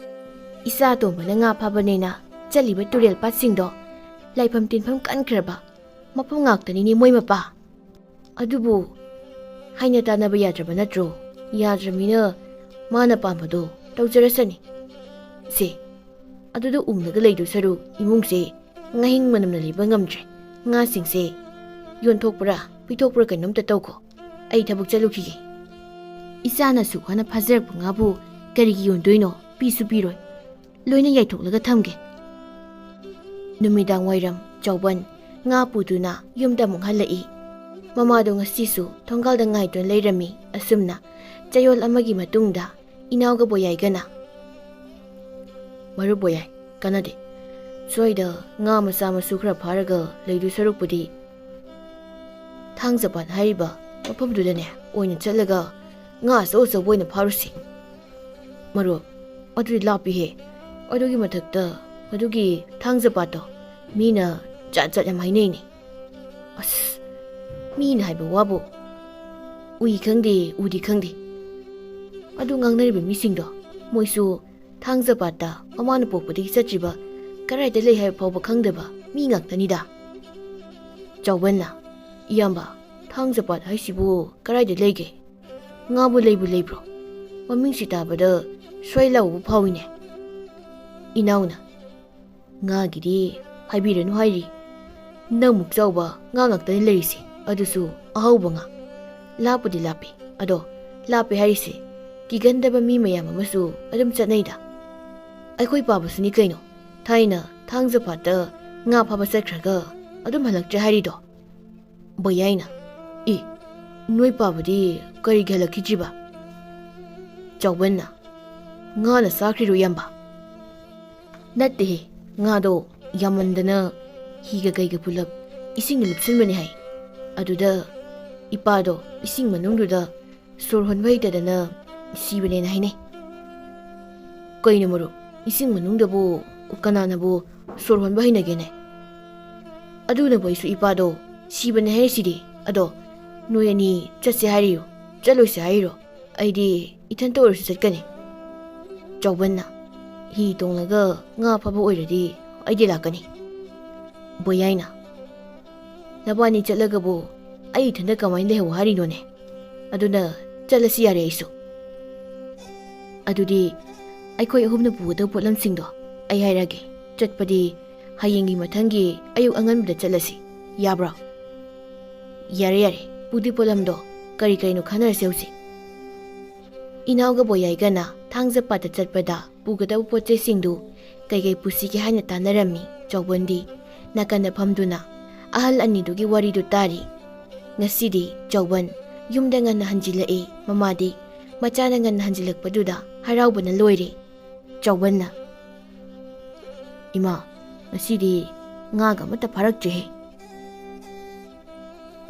ꯏꯆꯥ ꯇꯣꯝꯕꯅ ꯉꯥ ꯐꯥꯕꯅꯦꯅ ꯆꯠꯂꯤꯕ ꯇꯨꯔꯦꯜ ꯄꯥꯠꯁꯤꯡꯗꯣ ꯂꯥꯏꯐꯝ ꯇꯤꯟꯐꯝ ꯀꯟꯈ꯭ꯔꯕ ꯃꯐꯝ ꯉꯥꯛꯇꯅꯤꯅꯦ ꯃꯣꯏ ꯃꯄꯥ꯫ ꯑꯗꯨꯕꯨ ꯍꯥꯏꯅ ꯇꯥꯅꯕ ꯌꯥꯗ꯭ꯔꯕ ꯅꯠꯇ꯭ꯔꯣ? ꯌꯥꯗ꯭ꯔꯃꯤꯅ ꯃꯥꯅ ꯄꯥꯝꯕꯗꯣ ꯇꯧꯖꯔꯁꯅꯤ꯫ ꯁꯦ, ꯑꯗꯨꯗ ꯎꯪꯂꯒ ꯂꯩꯗꯧ ꯁꯔꯨꯛ ꯏꯃꯨꯡꯁꯦ ꯉꯥꯍꯤꯡ ꯃꯅꯝꯅ ꯂꯩꯕ ꯉꯝꯗ꯭ꯔꯦ꯫ ꯉꯥꯁꯤꯡꯁꯦ ꯌꯣꯟꯊꯣꯛꯄ꯭ꯔꯥ ꯄꯤꯊꯣꯛꯄ꯭ꯔꯥ ꯀꯩꯅꯣꯝꯇ ꯇꯧꯈꯣ꯫ ꯑꯩ ꯊꯕꯛ ꯆꯠꯂꯨꯈꯤꯒꯦ꯫ ꯏꯆꯥꯅ ꯑꯁꯨꯛ ꯋꯥꯅ ꯐꯥꯖꯔꯛꯄ ꯉꯥꯕꯨ ꯀꯔꯤꯒꯤ ꯌꯣꯟꯗꯣꯏꯅꯣ? ꯄꯤꯁꯨ ꯄꯤꯔꯣꯏ꯫ ꯂꯣꯏꯅ ꯌꯥꯏꯊꯣꯛꯂꯒ ꯊꯝꯒꯦ꯫ ꯅꯨꯃꯤꯗꯥꯡ ꯋꯥꯏꯔꯝ ꯆꯥꯎꯕꯟ ꯉꯥ ꯄꯨꯗꯨꯅ ꯌꯨꯝꯗ ꯑꯃꯨꯛ ꯍꯜꯂꯛꯏ꯫ ꯃꯃꯥꯗꯣ ꯉꯁꯤꯁꯨ ꯊꯣꯡꯒꯥꯜꯗ ꯉꯥꯏꯗꯨꯅ ꯂꯩꯔꯝꯃꯤ꯫ ꯑꯁꯨꯝꯅ ꯆꯌꯣꯜ ꯑꯃꯒꯤ ꯃꯇꯨꯡꯗ ꯏꯅꯥꯎꯒ ꯕꯣꯌꯥꯏꯒꯅ, "ꯃꯔꯨꯞ ꯕꯣꯌꯥꯏ, ꯀꯥꯟꯅꯗꯦ꯫ ꯁ꯭ꯋꯥꯏꯗ ꯉꯥ ꯃꯆꯥ ꯃꯁꯨ ꯈꯔ ꯐꯥꯔꯒ ꯂꯩꯗꯨ ꯁꯔꯨꯛꯄꯨꯗꯤ ꯊꯥꯡꯖꯄꯥꯠ ꯍꯥꯏꯔꯤꯕ ꯃꯐꯝꯗꯨꯗꯅꯦ ꯑꯣꯏꯅ ꯆꯠꯂꯒ ꯉꯥ ꯑꯆꯧ ꯑꯆꯧꯕ ꯑꯣꯏꯅ ꯐꯥꯔꯨꯁꯤ꯫" "ꯃꯔꯨꯞ, ꯑꯗꯨꯗꯤ ꯂꯥꯞꯄꯤꯍꯦ꯫ ꯑꯗꯨꯒꯤ ꯃꯊꯛꯇ ꯃꯗꯨꯒꯤ ꯊꯥꯡꯖꯄꯥꯠꯇꯣ ꯃꯤꯅ ꯖꯥꯠ ꯖꯥꯠ ꯌꯥꯝ ꯍꯥꯏꯅꯩꯅꯦ꯫" "ꯑꯁ, ꯃꯤꯅ ꯍꯥꯏꯕ ꯋꯥꯕꯨ꯫ ꯎꯏ ꯈꯪꯗꯦ, ꯎꯗꯤ ꯈꯪꯗꯦ꯫ ꯑꯗꯨ ꯉꯥꯡꯅꯔꯤꯕ ꯃꯤꯁꯤꯡꯗꯣ, ꯃꯣꯏꯁꯨ ꯊꯥꯡꯖꯄꯥꯠꯇ ꯃꯃꯥꯅ ꯄꯣꯛꯄꯗꯒꯤ ꯆꯠꯇ꯭ꯔꯤꯕ, ꯀꯗꯥꯏꯗ ꯂꯩ ꯍꯥꯏꯕ ꯐꯥꯎꯕ ꯈꯪꯗꯕ ꯃꯤ ꯉꯥꯛꯇꯅꯤꯗ꯫" ꯆꯥꯎꯕꯟꯅ, "ꯏꯌꯥꯝꯕ, ꯊꯥꯡꯖꯄꯥꯠ ꯍꯥꯏꯁꯤꯕꯨ ꯀꯗꯥꯏꯗ ꯂꯩꯒꯦ? ꯉꯥꯕꯨ ꯂꯩꯕꯨ ꯂꯩꯕ꯭ꯔꯣ? ꯃꯃꯤꯡꯁꯤ ꯇꯥꯕꯗ ꯁ꯭ꯋꯥꯏ ꯂꯥꯎꯕ ꯐꯥꯎꯏꯅꯦ꯫" ꯏꯅꯥꯎꯅ, "ꯉꯥꯒꯤꯗꯤ ꯍꯥꯏꯕꯤꯔꯅꯨ ꯍꯥꯏꯔꯤ꯫ ꯅꯪꯃꯨꯛ ꯆꯥꯎꯕ ꯉꯥ ꯉꯥꯛꯇꯅꯤ ꯂꯩꯔꯤꯁꯦ, ꯑꯗꯨꯁꯨ ꯑꯍꯥꯎꯕ ꯉꯥ꯫ ꯂꯥꯞꯄꯨꯗꯤ ꯂꯥꯞꯄꯤ, ꯑꯗꯣ ꯂꯥꯞꯄꯦ ꯍꯥꯏꯔꯤꯁꯦ ꯀꯤꯒꯟꯗꯕ ꯃꯤ ꯃꯌꯥꯝ ꯑꯃꯁꯨ ꯑꯗꯨꯝ ꯆꯠꯅꯩꯗ꯫ ꯑꯩꯈꯣꯏ ꯄꯥꯕꯁꯨꯅꯤ ꯀꯩꯅꯣ, ꯊꯥꯏꯅ ꯊꯥꯡꯖꯄꯥꯠꯇ ꯉꯥ ꯐꯥꯕ ꯆꯠꯈ꯭ꯔꯒ ꯑꯗꯨꯝ ꯍꯜꯂꯛꯇ꯭ꯔꯦ ꯍꯥꯏꯔꯤꯗꯣ꯫" ꯕꯣꯌꯥꯏꯅ, "ꯑꯦ, ꯅꯣꯏ ꯄꯥꯕꯗꯤ ꯀꯔꯤꯒꯤ ꯍꯜꯂꯛꯈꯤꯗ꯭ꯔꯤꯕ?" ꯆꯥꯎꯕꯟꯅ, "ꯉꯥꯅ ꯆꯥꯈ꯭ꯔꯤꯔꯣ ꯏꯌꯥꯝꯕ?" "ꯅꯠꯇꯦꯍꯦ, ꯉꯥꯗꯣ ꯌꯥꯝꯃꯟꯗꯅ ꯍꯤꯒ ꯀꯩꯒ ꯄꯨꯂꯞ ꯏꯁꯤꯡꯗ ꯂꯨꯞꯁꯤꯟꯕꯅꯦ ꯍꯥꯏ꯫ ꯑꯗꯨꯗ ꯏꯄꯥꯗꯣ ꯏꯁꯤꯡ ꯃꯅꯨꯡꯗꯨꯗ ꯁꯣꯔ ꯍꯣꯟꯕ ꯍꯩꯇꯗꯅ ꯁꯤꯕꯅꯦꯅ ꯍꯥꯏꯅꯩ꯫ ꯀꯩꯅꯣ ꯃꯔꯨꯞ, ꯏꯁꯤꯡ ꯃꯅꯨꯡꯗꯕꯨ ꯀꯅꯥꯅꯕꯨ ꯁꯣꯔ ꯍꯣꯟꯕ ꯍꯩꯅꯒꯦꯅꯦ? ꯑꯗꯨꯅꯕꯨ ꯑꯩꯁꯨ ꯏꯄꯥꯗꯣ ꯁꯤꯕꯅꯦ ꯍꯥꯏꯔꯤꯁꯤꯗꯤ꯫ ꯑꯗꯣ ꯅꯣꯏ ꯑꯅꯤ ꯆꯠꯁꯦ ꯍꯥꯏꯔꯤꯔꯣ, ꯆꯠꯂꯣꯏꯁꯦ ꯍꯥꯏꯔꯤꯔꯣ? ꯑꯩꯗꯤ ꯏꯊꯟꯇ ꯑꯣꯏꯔꯁꯨ ꯆꯠꯀꯅꯤ꯫ ꯆꯥꯎꯕꯟꯅ, ꯍꯤ ꯇꯣꯡꯂꯒ ꯉꯥ ꯐꯥꯕ ꯑꯣꯏꯔꯗꯤ ꯑꯩꯗꯤ ꯂꯥꯛꯀꯅꯤ꯫ ꯕꯣꯌꯥꯏꯅ, ꯅꯕꯥꯅꯤ ꯆꯠꯂꯒꯕꯨ ꯑꯩ ꯏꯊꯟꯇ ꯀꯃꯥꯏꯅ ꯂꯩꯍꯧ ꯍꯥꯏꯔꯤꯅꯣꯅꯦ? ꯑꯗꯨꯅ ꯆꯠꯂꯁꯤ ꯌꯥꯔꯦ ꯑꯩꯁꯨ꯫ ꯑꯗꯨꯗꯤ ꯑꯩꯈꯣꯏ ꯑꯍꯨꯝꯅ ꯄꯨꯒꯗꯕ ꯄꯣꯠꯂꯝꯁꯤꯡꯗꯣ ꯑꯩ ꯍꯥꯏꯔꯒꯦ꯫ ꯆꯠꯄꯗꯤ ꯍꯌꯦꯡꯒꯤ ꯃꯊꯪꯒꯤ ꯑꯌꯨꯛ ꯑꯉꯟꯕꯗ ꯆꯠꯂꯁꯤ, ꯌꯥꯕ꯭ꯔꯣ? ꯌꯥꯔꯦ, ꯌꯥꯔꯦ, ꯄꯨꯗꯤ ꯄꯣꯠꯂꯝꯗꯣ ꯀꯔꯤ ꯀꯔꯤꯅꯣ ꯈꯟꯅꯔꯁꯦ ꯍꯧꯖꯤꯛ꯫ ꯏꯅꯥꯎꯒ ꯕꯣꯌꯥꯏꯒꯅ ꯊꯥꯡꯖ ꯄꯥꯠꯇ ꯆꯠꯄꯗ ꯄꯨꯒꯗꯕ ꯄꯣꯠ ꯆꯩꯁꯤꯡꯗꯨ ꯀꯩꯀꯩ ꯄꯨꯁꯤꯒꯦ ꯍꯥꯏꯅ ꯇꯥꯟꯅꯔꯝꯃꯤ꯫ ꯆꯥꯎꯕꯟꯗꯤ ꯅꯥꯀꯟꯗ ꯐꯝꯗꯨꯅ ꯑꯍꯜ ꯑꯅꯤꯗꯨꯒꯤ ꯋꯥꯔꯤꯗꯨ ꯇꯥꯔꯤ꯫ ꯉꯁꯤꯗꯤ ꯆꯥꯎꯕꯟ ꯌꯨꯝꯗ ꯉꯟꯅ ꯍꯟꯖꯤꯜꯂꯛꯏ꯫ ꯃꯃꯥꯗꯤ ꯃꯆꯥꯅ ꯉꯟꯅ ꯍꯟꯖꯤꯜꯂꯛꯄꯗꯨꯗ ꯍꯔꯥꯎꯕꯅ ꯂꯣꯏꯔꯦ꯫ ꯆꯥꯎꯕꯟꯅ, "ꯏꯃꯥ, ꯉꯁꯤꯗꯤ ꯉꯥꯒ ꯑꯃꯠꯇ ꯐꯥꯔꯛꯇ꯭ꯔꯦꯍꯦ꯫"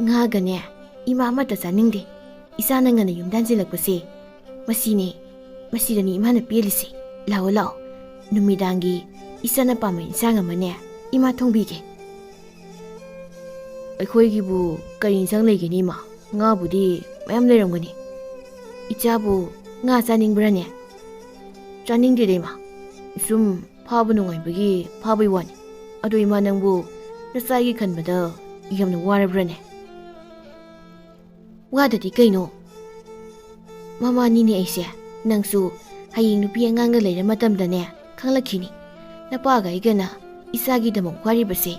"ꯉꯥꯒꯅꯦ, ꯏꯃꯥ ꯑꯃꯠꯇ ꯆꯥꯅꯤꯡꯗꯦ꯫ ꯏꯆꯥꯅ ꯉꯟꯅ ꯌꯨꯝꯗ ꯍꯟꯖꯤꯜꯂꯛꯄꯁꯦ, ꯃꯁꯤꯅꯦ, ꯃꯁꯤꯗꯅꯤ ꯏꯃꯥꯅ ꯄꯦꯜꯂꯤꯁꯦ꯫ ꯂꯥꯛꯑꯣ, ꯂꯥꯛꯑꯣ, ꯅꯨꯃꯤꯗꯥꯡꯒꯤ ꯏꯆꯥꯅ ꯄꯥꯝꯕ ꯏꯟꯁꯥꯡ ꯑꯃꯅꯦ, ꯏꯃꯥ ꯊꯣꯡꯕꯤꯒꯦ꯫" "ꯑꯩꯈꯣꯏꯒꯤꯕꯨ ꯀꯔꯤ ꯏꯟꯁꯥꯡ ꯂꯩꯒꯅꯤ, ꯏꯃꯥ? ꯉꯥꯕꯨꯗꯤ ꯃꯌꯥꯝ ꯂꯩꯔꯝꯒꯅꯤ꯫" "ꯏꯆꯥꯕꯨ ꯉꯥ ꯆꯥꯅꯤꯡꯕ꯭ꯔꯥꯅꯦ?" "ꯆꯥꯅꯤꯡꯗꯦꯗ, ꯏꯃꯥ꯫ ꯁꯨꯝ ꯐꯥꯕ ꯅꯨꯡꯉꯥꯏꯕꯒꯤ ꯐꯥꯕꯩ ꯋꯥꯅꯤ꯫ ꯑꯗꯣ ꯏꯃꯥ, ꯅꯪꯕꯨ ꯅꯆꯥꯒꯤ ꯈꯟꯕꯗ ꯌꯥꯝꯅ ꯋꯥꯔꯕ꯭ꯔꯥꯅꯦ?" "ꯋꯥꯗꯗꯤ ꯀꯩꯅꯣ? ꯃꯃꯥꯅꯤꯅꯦ ꯑꯩꯁꯦ꯫ ꯅꯪꯁꯨ ꯍꯌꯦꯡ ꯅꯨꯄꯤ ꯑꯉꯥꯡꯒ ꯂꯩꯔ ꯃꯇꯝꯗꯅꯦ ꯈꯪꯂꯛꯈꯤꯅꯤ꯫ ꯅꯄꯥꯒ ꯑꯩꯒꯅ ꯏꯆꯥꯒꯤꯗꯃꯛ ꯋꯥꯔꯤꯕꯁꯦ꯫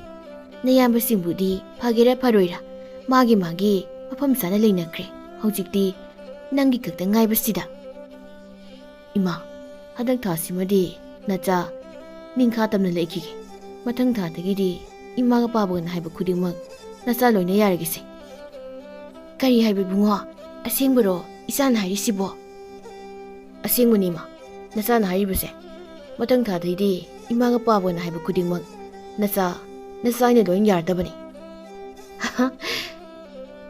ꯅꯌꯥꯝꯕꯁꯤꯡꯕꯨꯗꯤ ꯐꯒꯦꯔꯥ ꯐꯔꯣꯏꯔꯥ ꯃꯥꯒꯤ ꯃꯥꯒꯤ ꯃꯐꯝ ꯆꯥꯅ ꯂꯩꯅꯈ꯭ꯔꯦ꯫ ꯍꯧꯖꯤꯛꯇꯤ ꯅꯪꯒꯤ ꯈꯛꯇ ꯉꯥꯏꯕꯁꯤꯗ꯫" "ꯏꯃꯥ, ꯍꯟꯗꯛ ꯊꯥꯁꯤꯃꯗꯤ ꯅꯆꯥ ꯅꯤꯡꯈꯥ ꯇꯝꯅ ꯂꯩꯈꯤꯒꯦ꯫ ꯃꯊꯪ ꯊꯥꯗꯒꯤꯗꯤ ꯏꯃꯥꯒ ꯄꯥꯕꯒꯅ ꯍꯥꯏꯕ ꯈꯨꯗꯤꯡꯃꯛ ꯅꯆꯥ ꯂꯣꯏꯅ ꯌꯥꯔꯒꯦꯁꯦ꯫" "ꯀꯔꯤ ꯍꯥꯏꯕ, ꯏꯕꯨꯡꯉꯣ? ꯑꯁꯦꯡꯕꯔꯣ ꯏꯆꯥꯅ ꯍꯥꯏꯔꯤꯁꯤꯕꯣ?" "ꯑꯁꯦꯡꯕꯅꯤ, ꯏꯃꯥ꯫ ꯅꯆꯥꯅ ꯍꯥꯏꯔꯤꯕꯁꯦ, ꯃꯊꯪ ꯊꯥꯗꯩꯗꯤ ꯏꯃꯥꯒ ꯄꯥꯕꯒꯅ ꯍꯥꯏꯕ ꯈꯨꯗꯤꯡꯃꯛ ꯅꯆꯥ ꯅꯆꯥꯅ ꯂꯣꯏ ꯌꯥꯔꯗꯕꯅꯤ꯫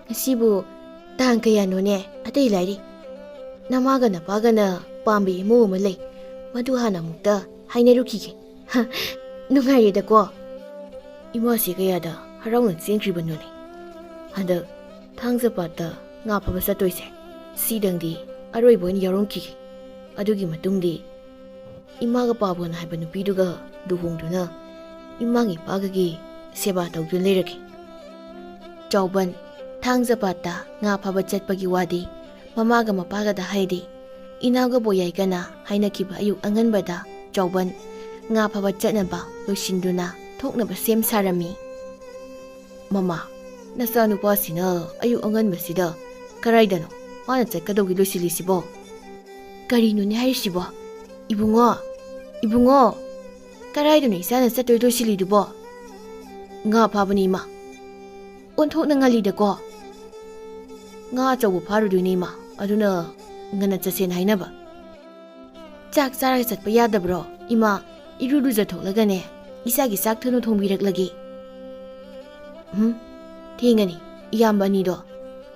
ꯉꯁꯤꯕꯨ ꯇꯥꯡ ꯀꯌꯥꯅꯣꯅꯦ? ꯑꯇꯩ ꯂꯥꯏꯔꯤ꯫ ꯅꯃꯥꯒ ꯅꯄꯥꯒꯅ ꯄꯥꯝꯕ ꯏꯃꯧ ꯑꯃ ꯂꯩ꯫ ꯃꯗꯨ ꯍꯥꯟꯅ ꯑꯃꯨꯛꯇ ꯍꯥꯏꯅꯔꯨꯈꯤꯒꯦ꯫ ꯅꯨꯡꯉꯥꯏꯔꯦꯗꯀꯣ꯫ ꯏꯃꯥꯁꯤ ꯀꯌꯥꯗ ꯍꯔꯥꯎꯅ ꯆꯦꯟꯈ꯭ꯔꯤꯕꯅꯣꯅꯦ꯫ ꯍꯟꯗꯛ ꯊꯥꯡꯖ ꯄꯥꯠꯇ ꯉꯥ ꯐꯥꯕ ꯆꯠꯇꯣꯏꯁꯦ, ꯁꯤꯗꯪꯗꯤ ꯑꯔꯣꯏꯕ ꯑꯣꯏꯅ ꯌꯥꯎꯔꯝꯈꯤꯒꯦ꯫ ꯑꯗꯨꯒꯤ ꯃꯇꯨꯡꯗꯤ ꯏꯃꯥꯒ ꯄꯥꯕꯣꯟ ꯍꯥꯏꯕ ꯅꯨꯄꯤꯗꯨꯒ ꯂꯨꯍꯣꯡꯗꯨꯅ ꯏꯃꯥꯒꯤ ꯏꯄꯥꯒꯒꯤ ꯁꯦꯕꯥ ꯇꯧꯗꯨꯅ ꯂꯩꯔꯒꯦ꯫ ꯆꯥꯎꯕꯟ ꯊꯥꯡꯖ ꯄꯥꯠꯇ ꯉꯥ ꯐꯥꯕ ꯆꯠꯄꯒꯤ ꯋꯥꯗꯤ ꯃꯃꯥꯒ ꯃꯄꯥꯒꯗ ꯍꯥꯏꯗꯦ꯫ ꯏꯅꯥꯎꯒ ꯕꯣꯌꯥꯏꯒꯅ ꯍꯥꯏꯅꯈꯤꯕ ꯑꯌꯨꯛ ꯑꯉꯟꯕꯗ ꯆꯥꯎꯕꯟ ꯉꯥ ꯐꯥꯕ ꯆꯠꯅꯕ ꯂꯣꯏꯁꯤꯟꯗꯨꯅ ꯊꯣꯛꯅꯕ ꯁꯦꯝ ꯁꯥꯔꯝꯃꯤ꯫ "ꯃꯃꯥ, ꯅꯆꯥꯅꯨꯄꯥꯁꯤꯅ ꯑꯌꯨꯛ ꯑꯉꯟꯕꯁꯤꯗ ꯀꯔꯥꯏꯗꯅꯣ ꯃꯥꯅ ꯆꯠꯀꯗꯧꯒꯤ ꯂꯣꯏꯁꯤꯜꯂꯤꯁꯤꯕꯣ?" "ꯀꯔꯤꯅꯣꯅꯦ ꯍꯥꯏꯔꯤꯁꯤꯕꯣ? ꯏꯕꯨꯡꯉꯣ, ꯏꯕꯨꯡꯉꯣ, ꯀꯔꯥꯏꯗꯅꯣ ꯏꯆꯥꯅ ꯆꯠꯇꯣꯏ ꯂꯣꯏꯁꯤꯜꯂꯤꯗꯨꯕꯣ? ꯉꯥ ꯐꯥꯕꯅꯤ, ꯏꯃꯥ꯫ ꯑꯣꯟꯊꯣꯛꯅ ꯉꯜꯂꯤꯗꯀꯣ꯫ ꯉꯥ ꯑꯆꯧꯕ ꯐꯥꯔꯨꯗꯣꯏꯅꯤ, ꯏꯃꯥ꯫ ꯑꯗꯨꯅ ꯉꯟꯅ ꯆꯠꯁꯦꯅ ꯍꯥꯏꯅꯕ꯫ ꯆꯥꯛ ꯆꯥꯔꯒ ꯆꯠꯄ ꯌꯥꯗꯕ꯭ꯔꯣ? ꯏꯃꯥ, ꯏꯔꯨ ꯂꯨꯖꯊꯣꯛꯂꯒꯅꯦ, ꯏꯆꯥꯒꯤ ꯆꯥꯛ ꯊꯨꯅ ꯊꯣꯡꯕꯤꯔꯛꯂꯒꯦ꯫" "ꯎꯝ, ꯊꯦꯡꯉꯅꯤ꯫ ꯏꯌꯥꯝꯕ ꯑꯅꯤꯗꯣ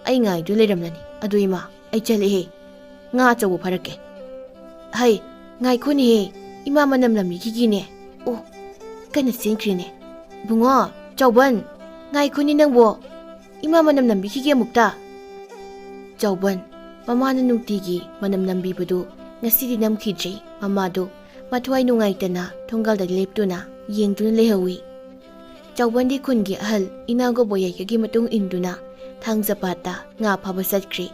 ꯑꯩ ꯉꯥꯏꯗꯨꯅ ꯂꯩꯔꯝꯂꯅꯤ꯫ ꯑꯗꯨ ꯏꯃꯥ, ꯑꯩ ꯆꯠꯂꯦꯍꯦ꯫ ꯉꯥ ꯑꯆꯧꯕ ꯐꯥꯔꯛꯀꯦ꯫" "ꯍꯩ, ꯉꯥꯏꯈꯣꯅꯦꯍꯦ, ꯏꯃꯥ ꯃꯅꯝ ꯅꯝꯕꯤꯈꯤꯒꯦꯅꯦ꯫" "ꯑꯣ, ꯀꯟꯅ ꯆꯦꯟꯈ꯭ꯔꯦꯅꯦ꯫ ꯏꯕꯨꯡꯉꯣ, ꯆꯥꯎꯕꯟ, ꯉꯥꯏꯈꯣꯅꯦ ꯅꯪꯕꯣ꯫ ꯏꯃꯥ ꯃꯅꯝ ꯅꯝꯕꯤꯈꯤꯒꯦ ꯑꯃꯨꯛꯇ꯫" ꯆꯥꯎꯕꯟ, ꯃꯃꯥꯅ ꯅꯨꯡꯇꯤꯒꯤ ꯃꯅꯝ ꯅꯝꯕꯤꯕꯗꯨ ꯉꯁꯤꯗꯤ ꯅꯝꯈꯤꯗ꯭ꯔꯦ꯫ ꯃꯃꯥꯗꯨ ꯃꯊ꯭ꯋꯥꯏ ꯅꯨꯡꯉꯥꯏꯇꯅ ꯊꯣꯡꯒꯥꯜꯗ ꯂꯦꯞꯇꯨꯅ ꯌꯦꯡꯗꯨꯅ ꯂꯩꯍꯧꯏ꯫ ꯆꯥꯎꯕꯟꯗꯤ ꯈꯨꯟꯒꯤ ꯑꯍꯜ ꯏꯅꯥꯎꯒ ꯕꯣꯌꯥꯏꯒꯒꯤ ꯃꯇꯨꯡ ꯏꯟꯗꯨꯅ ꯊꯥꯡꯖ ꯄꯥꯠꯇ ꯉꯥ ꯐꯥꯕ ꯆꯠꯈ꯭ꯔꯦ꯫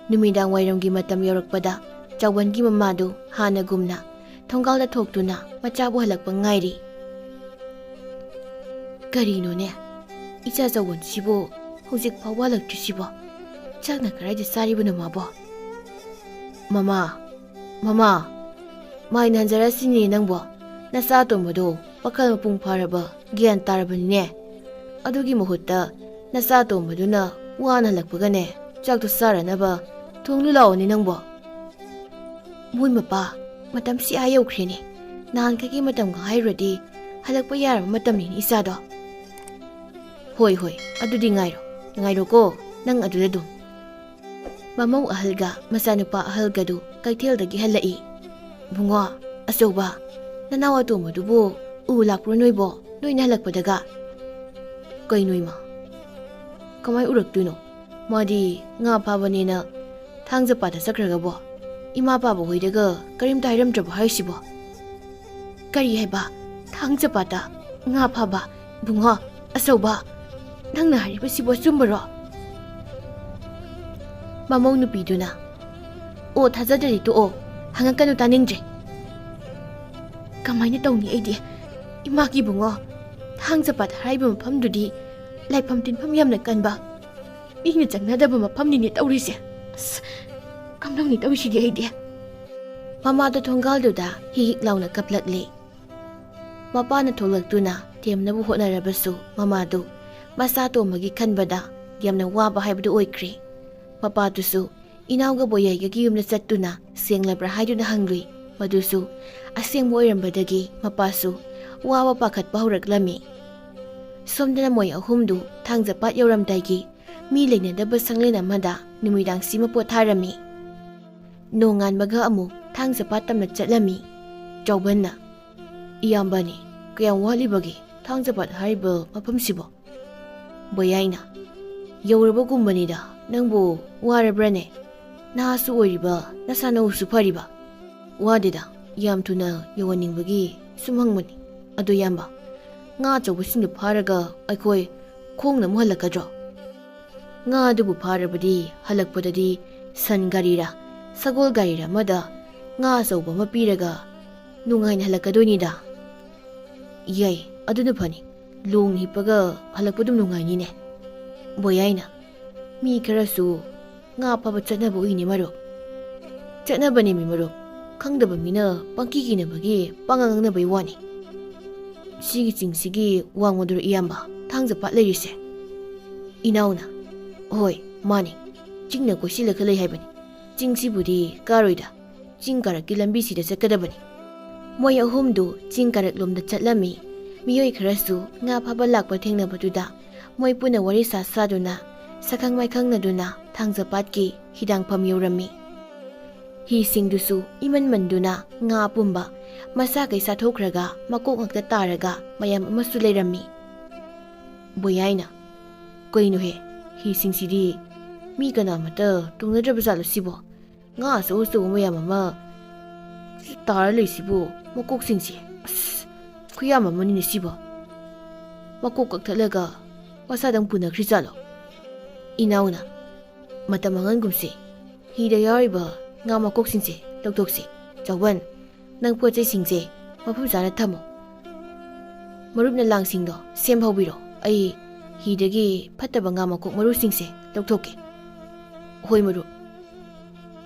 ꯅꯨꯃꯤꯗꯥꯡ ꯋꯥꯏꯔꯝꯒꯤ ꯃꯇꯝ ꯌꯧꯔꯛꯄꯗ ꯆꯥꯎꯕꯟꯒꯤ ꯃꯃꯥꯗꯨ ꯍꯥꯟꯅꯒꯨꯝꯅ ꯊꯣꯡꯒꯥꯜꯗ ꯊꯣꯛꯇꯨꯅ ꯃꯆꯥꯕꯨ ꯍꯜꯂꯛꯄ ꯉꯥꯏꯔꯤ꯫ "ꯀꯔꯤꯅꯣꯅꯦ, ꯏꯆꯥ ꯆꯥꯎꯕꯟꯁꯤꯕꯨ ꯍꯧꯖꯤꯛ ꯐꯥꯎꯕ ꯍꯜꯂꯛꯇ꯭ꯔꯤꯁꯤꯕꯣ? ꯆꯥꯛꯅ ꯀꯗꯥꯏꯗ ꯆꯥꯔꯤꯕꯅꯣ ꯃꯥꯕꯣ?" "ꯃꯃꯥ, ꯃꯃꯥ, ꯃꯥꯏ ꯅꯥꯟꯖꯔꯁꯤꯅꯦ ꯅꯪꯕꯣ꯫ ꯅꯆꯥ ꯑꯇꯣꯝꯕꯗꯣ ꯋꯥꯈꯜ ꯃꯄꯨꯡ ꯐꯥꯔꯕ, ꯒ꯭ꯌꯥꯟ ꯇꯥꯔꯕꯅꯤꯅꯦ꯫ ꯑꯗꯨꯒꯤ ꯃꯍꯨꯠꯇ ꯅꯆꯥ ꯑꯇꯣꯝꯕꯗꯨꯅ ꯋꯥꯅ ꯍꯜꯂꯛꯄꯒꯅꯦ, ꯆꯥꯛꯇꯣ ꯆꯥꯔꯅꯕ ꯊꯣꯡꯂꯨ ꯂꯥꯛꯑꯣꯅꯦ ꯅꯪꯕꯣ꯫" "ꯃꯣꯏ ꯃꯄꯥ, ꯃꯇꯝꯁꯤ ꯑꯥ ꯌꯧꯈ꯭ꯔꯦꯅꯦ꯫ ꯅꯍꯥꯟꯈꯩꯒꯤ ꯃꯇꯝꯒ ꯍꯥꯏꯔꯨꯔꯗꯤ ꯍꯜꯂꯛꯄ ꯌꯥꯔꯕ ꯃꯇꯝꯅꯤꯅꯦ ꯏꯆꯥꯗꯣ꯫ "ꯍꯣꯏ, ꯍꯣꯏ, ꯑꯗꯨꯗꯤ ꯉꯥꯏꯔꯣ, ꯉꯥꯏꯔꯣꯀꯣ, ꯅꯪ ꯑꯗꯨꯗ ꯑꯗꯨꯝ"꯫ ꯃꯃꯧ ꯑꯍꯜꯒ ꯃꯆꯥꯅꯨꯄꯥ ꯑꯍꯜꯒꯗꯨ ꯀꯩꯊꯦꯜꯗꯒꯤ ꯍꯜꯂꯛꯏ꯫ "ꯕꯨꯡꯉꯣ, ꯑꯆꯧꯕ, ꯅꯅꯥꯎ ꯑꯇꯣꯝꯕꯗꯨꯕꯨ ꯎ ꯂꯥꯛꯄ꯭ꯔꯣ ꯅꯣꯏꯕꯣ, ꯅꯣꯏꯅ ꯍꯜꯂꯛꯄꯗꯒ?" "ꯀꯩꯅꯣ ꯏꯃꯥ, ꯀꯃꯥꯏ ꯎꯔꯛꯇꯣꯏꯅꯣ? ꯃꯥꯗꯤ ꯉꯥ ꯐꯥꯕꯅꯦꯅ ꯊꯥꯡꯖ ꯄꯥꯠꯇ ꯆꯠꯈ꯭ꯔꯒꯕꯣ? ꯏꯃꯥ ꯄꯥꯕ ꯍꯣꯏꯗꯒ ꯀꯔꯤꯝꯇ ꯍꯥꯏꯔꯝꯗ꯭ꯔꯕꯣ ꯍꯥꯏꯁꯤꯕꯣ?" "ꯀꯔꯤ ꯍꯥꯏꯕ? ꯊꯥꯡꯖ ꯄꯥꯠꯇ ꯉꯥ ꯐꯥꯕ? ꯕꯨꯡꯉꯣ, ꯑꯆꯧꯕ, ꯅꯪꯅ ꯍꯥꯏꯔꯤꯕꯁꯤꯕꯨ ꯑꯆꯨꯝꯕꯔꯣ?" ꯃꯃꯧ ꯅꯨꯄꯤꯗꯨꯅ, "ꯑꯣ, ꯊꯥꯖꯗ꯭ꯔꯗꯤ ꯇꯣꯛꯑꯣ, ꯍꯪꯉꯛꯀꯅꯨ, ꯇꯥꯅꯤꯡꯗ꯭ꯔꯦ꯫ ꯀꯃꯥꯏꯅ ꯇꯧꯅꯤ ꯑꯩꯗꯤ? ꯏꯃꯥꯒꯤ ꯕꯨꯡꯉꯣ, ꯊꯥꯡꯖ ꯄꯥꯠ ꯍꯥꯏꯔꯤꯕ ꯃꯐꯝꯗꯨꯗꯤ ꯂꯥꯏꯐꯝ ꯇꯤꯟꯐꯝ ꯌꯥꯝꯅ ꯀꯟꯕ, ꯃꯤꯅ ꯆꯪꯅꯗꯕ ꯃꯐꯝꯅꯤꯅꯦ ꯇꯧꯔꯤꯁꯦ꯫ ꯑꯁ, ꯀꯝꯗꯧꯅꯤ ꯇꯧꯔꯤꯁꯤꯗꯤ ꯑꯩꯗꯤ?" ꯃꯃꯥꯗꯣ ꯊꯣꯡꯒꯥꯜꯗꯨꯗ ꯍꯤꯛ ꯍꯤꯛ ꯂꯥꯎꯅ ꯀꯞꯂꯛꯂꯦ꯫ ꯃꯄꯥꯅ ꯊꯣꯛꯂꯛꯇꯨꯅ ꯊꯦꯝꯅꯕ ꯍꯣꯠꯅꯔꯕꯁꯨ ꯃꯃꯥꯗꯨ ꯃꯆꯥ ꯇꯣꯝꯕꯒꯤ ꯈꯟꯕꯗ ꯌꯥꯝꯅ ꯋꯥꯕ ꯍꯥꯏꯕꯗꯨ ꯑꯣꯏꯈ꯭ꯔꯦ꯫ ꯃꯄꯥꯗꯨꯁꯨ ꯏꯅꯥꯎꯒ ꯕꯣꯌꯥꯏꯒꯒꯤ ꯌꯨꯝꯗ ꯆꯠꯇꯨꯅ ꯁꯦꯡꯂꯕ꯭ꯔꯥ ꯍꯥꯏꯗꯨꯅ ꯍꯪꯂꯨꯏ꯫ ꯃꯗꯨꯁꯨ ꯑꯁꯦꯡꯕ ꯑꯣꯏꯔꯝꯕꯗꯒꯤ ꯃꯄꯥꯁꯨ ꯋꯥꯕ ꯄꯥꯈꯠꯄ ꯍꯧꯔꯛꯂꯝꯃꯤ꯫ ꯁꯣꯝꯗꯅ ꯃꯣꯏ ꯑꯍꯨꯝꯗꯨ ꯊꯥꯡꯖ ꯄꯥꯠ ꯌꯧꯔꯝꯗꯥꯏꯒꯤ ꯃꯤ ꯂꯩꯅꯗꯕ ꯁꯪꯂꯦꯟ ꯑꯃꯗ ꯅꯨꯃꯤꯗꯥꯡꯁꯤꯃ ꯄꯣꯊꯥꯔꯝꯃꯤ꯫ ꯅꯣꯡꯉꯥꯟꯕꯒ ꯑꯃꯨꯛ ꯊꯥꯡꯖ ꯄꯥꯠ ꯇꯝꯅ ꯆꯠꯂꯝꯃꯤ꯫ ꯆꯥꯎꯕꯟꯅ, "ꯏꯌꯥꯝꯕꯅꯤ, ꯀꯌꯥꯝ ꯋꯥꯠꯂꯤꯕꯒꯦ ꯊꯥꯡꯖ ꯄꯥꯠ ꯍꯥꯏꯔꯤꯕ ꯃꯐꯝꯁꯤꯕꯣ?" ꯕꯣꯌꯥꯏꯅ, "ꯌꯧꯔꯕꯒꯨꯝꯕꯅꯤꯗ, ꯅꯪꯕꯨ ꯋꯥꯔꯕ꯭ꯔꯅꯦ? ꯅꯍꯥꯁꯨ ꯑꯣꯏꯔꯤꯕ, ꯅꯁꯥ ꯅꯎꯁꯨ ꯐꯔꯤꯕ?" "ꯋꯥꯗꯦꯗ, ꯌꯥꯝ ꯊꯨꯅ ꯌꯧꯍꯟꯅꯤꯡꯕꯒꯤ ꯁꯨꯝ ꯍꯪꯕꯅꯤ꯫ ꯑꯗꯣ ꯏꯌꯥꯝꯕ, ꯉꯥ ꯑꯆꯧꯕꯁꯤꯡꯗꯨ ꯐꯥꯔꯒ ꯑꯩꯈꯣꯏ ꯈꯣꯡꯅ ꯑꯃꯨꯛ ꯍꯜꯂꯛꯀꯗ꯭ꯔꯣ?" "ꯉꯥ ꯑꯗꯨꯕꯨ ꯐꯥꯔꯕꯗꯤ ꯍꯜꯂꯛꯄꯗꯗꯤ ꯁꯟ ꯒꯥꯔꯤꯔ ꯁꯒꯣꯜ ꯒꯥꯔꯤꯔ ꯑꯃꯗ ꯉꯥ ꯑꯆꯧꯕ ꯑꯃ ꯄꯤꯔꯒ ꯅꯨꯡꯉꯥꯏꯅ ꯍꯜꯂꯛꯀꯗꯣꯏꯅꯤꯗ꯫" "ꯌꯥꯏ, ꯑꯗꯨꯅ ꯐꯅꯤ꯫ ꯂꯣꯡꯅ ꯍꯤꯞꯄꯒ ꯍꯜꯂꯛꯄ ꯑꯗꯨꯝ ꯅꯨꯡꯉꯥꯏꯅꯤꯅꯦ꯫" ꯕꯣꯌꯥꯏꯅ, "ꯃꯤ ꯈꯔꯁꯨ ꯉꯥ ꯐꯥꯕ ꯆꯠꯅꯕ ꯎꯏꯅꯦ ꯃꯔꯨꯞ꯫" "ꯆꯠꯅꯕꯅꯦꯃꯤ ꯃꯔꯨꯞ, ꯈꯪꯗꯕ ꯃꯤꯅ ꯄꯪꯀꯤ ꯀꯤꯅꯕꯒꯤ ꯄꯪꯉꯥꯡ ꯉꯥꯡꯅꯕꯩ ꯋꯥꯅꯤ꯫ ꯁꯤꯒꯤ ꯆꯤꯡꯁꯤꯒꯤ ꯋꯥꯡꯃꯗꯨꯔ ꯏꯌꯥꯝꯕ ꯊꯥꯡꯖ ꯄꯥꯠ ꯂꯩꯔꯤꯁꯦ?" ꯏꯅꯥꯎꯅ, "ꯍꯣꯏ, ꯃꯥꯅꯤ, ꯆꯤꯡꯅ ꯀꯣꯏꯁꯤꯜꯂꯒ ꯂꯩ ꯍꯥꯏꯕꯅꯤ꯫ ꯆꯤꯡꯁꯤꯕꯨꯗꯤ ꯀꯥꯔꯣꯏꯗ, ꯆꯤꯡ ꯀꯥꯔꯛꯀꯤ ꯂꯝꯕꯤꯁꯤꯗ ꯆꯠꯀꯗꯕꯅꯤ꯫" ꯃꯣꯏ ꯑꯍꯨꯝꯗꯨ ꯆꯤꯡ ꯀꯥꯔꯛꯂꯣꯝꯗ ꯆꯠꯂꯝꯃꯤ꯫ ꯃꯤꯑꯣꯏ ꯈꯔꯁꯨ ꯉꯥ ꯐꯥꯕ ꯂꯥꯛꯄ ꯊꯦꯡꯅꯕꯗꯨꯗ ꯃꯣꯏ ꯄꯨꯟꯅ ꯋꯥꯔꯤ ꯁꯥ ꯁꯥꯗꯨꯅ, ꯁꯛꯈꯪ ꯃꯥꯏꯈꯪꯅꯗꯨꯅ ꯊꯥꯡꯖꯄꯥꯠꯀꯤ ꯍꯤꯗꯥꯡꯐꯝ ꯌꯧꯔꯝꯃꯤ꯫ ꯍꯤꯁꯤꯡꯗꯨꯁꯨ ꯏꯃꯟ ꯃꯟꯗꯨꯅ ꯉꯥ ꯑꯄꯨꯝꯕ ꯃꯁꯥꯈꯩ ꯆꯥꯊꯣꯛꯈ꯭ꯔꯒ ꯃꯀꯣꯛ ꯉꯥꯛꯇ ꯇꯥꯔꯒ ꯃꯌꯥꯝ ꯑꯃꯁꯨ ꯂꯩꯔꯝꯃꯤ꯫ ꯕꯣꯌꯥꯏꯅ, "ꯀꯩꯅꯣꯍꯦ, ꯍꯤꯁꯤꯡꯁꯤꯗꯤ ꯃꯤ ꯀꯅꯥꯃꯠꯇ ꯇꯣꯡꯅꯗ꯭ꯔꯕ ꯖꯥꯠꯂꯣ ꯁꯤꯕꯣ? ꯉꯥ ꯑꯆꯧ ꯑꯆꯧꯕ ꯃꯌꯥꯝ ꯑꯃ ꯇꯥꯔ ꯂꯩꯁꯤꯕꯨ, ꯃꯀꯣꯛꯁꯤꯡꯁꯦ, ꯑꯁ, ꯈꯨꯌꯥꯝ ꯑꯃꯅꯤꯅꯦ ꯁꯤꯕꯣ꯫ ꯃꯀꯣꯛ ꯀꯛꯊꯠꯂꯒ ꯃꯁꯥꯗꯪ ꯄꯨꯅꯈ꯭ꯔꯤꯖꯥꯠꯂꯣ?" ꯏꯅꯥꯎꯅ, "ꯃꯇꯝ ꯃꯥꯡꯍꯟꯒꯨꯝꯁꯤ꯫ ꯍꯤꯗ ꯌꯥꯎꯔꯤꯕ ꯉꯥ ꯃꯀꯣꯛꯁꯤꯡꯁꯦ ꯂꯧꯊꯣꯛꯁꯤ꯫ ꯆꯥꯎꯕꯟ, ꯅꯪ ꯄꯣꯠ ꯆꯩꯁꯤꯡꯁꯦ ꯃꯐꯝ ꯆꯥꯅ ꯊꯝꯃꯨ꯫ ꯃꯔꯨꯞꯅ ꯂꯥꯡꯁꯤꯡꯗꯣ ꯁꯦꯝꯍꯧꯕꯤꯔꯣ꯫ ꯑꯩ ꯍꯤꯗꯒꯤ ꯐꯠꯇꯕ ꯉꯥ ꯃꯀꯣꯛ ꯃꯔꯨꯁꯤꯡꯁꯦ ꯂꯧꯊꯣꯛꯀꯦ꯫" "ꯍꯣꯏ ꯃꯔꯨꯞ꯫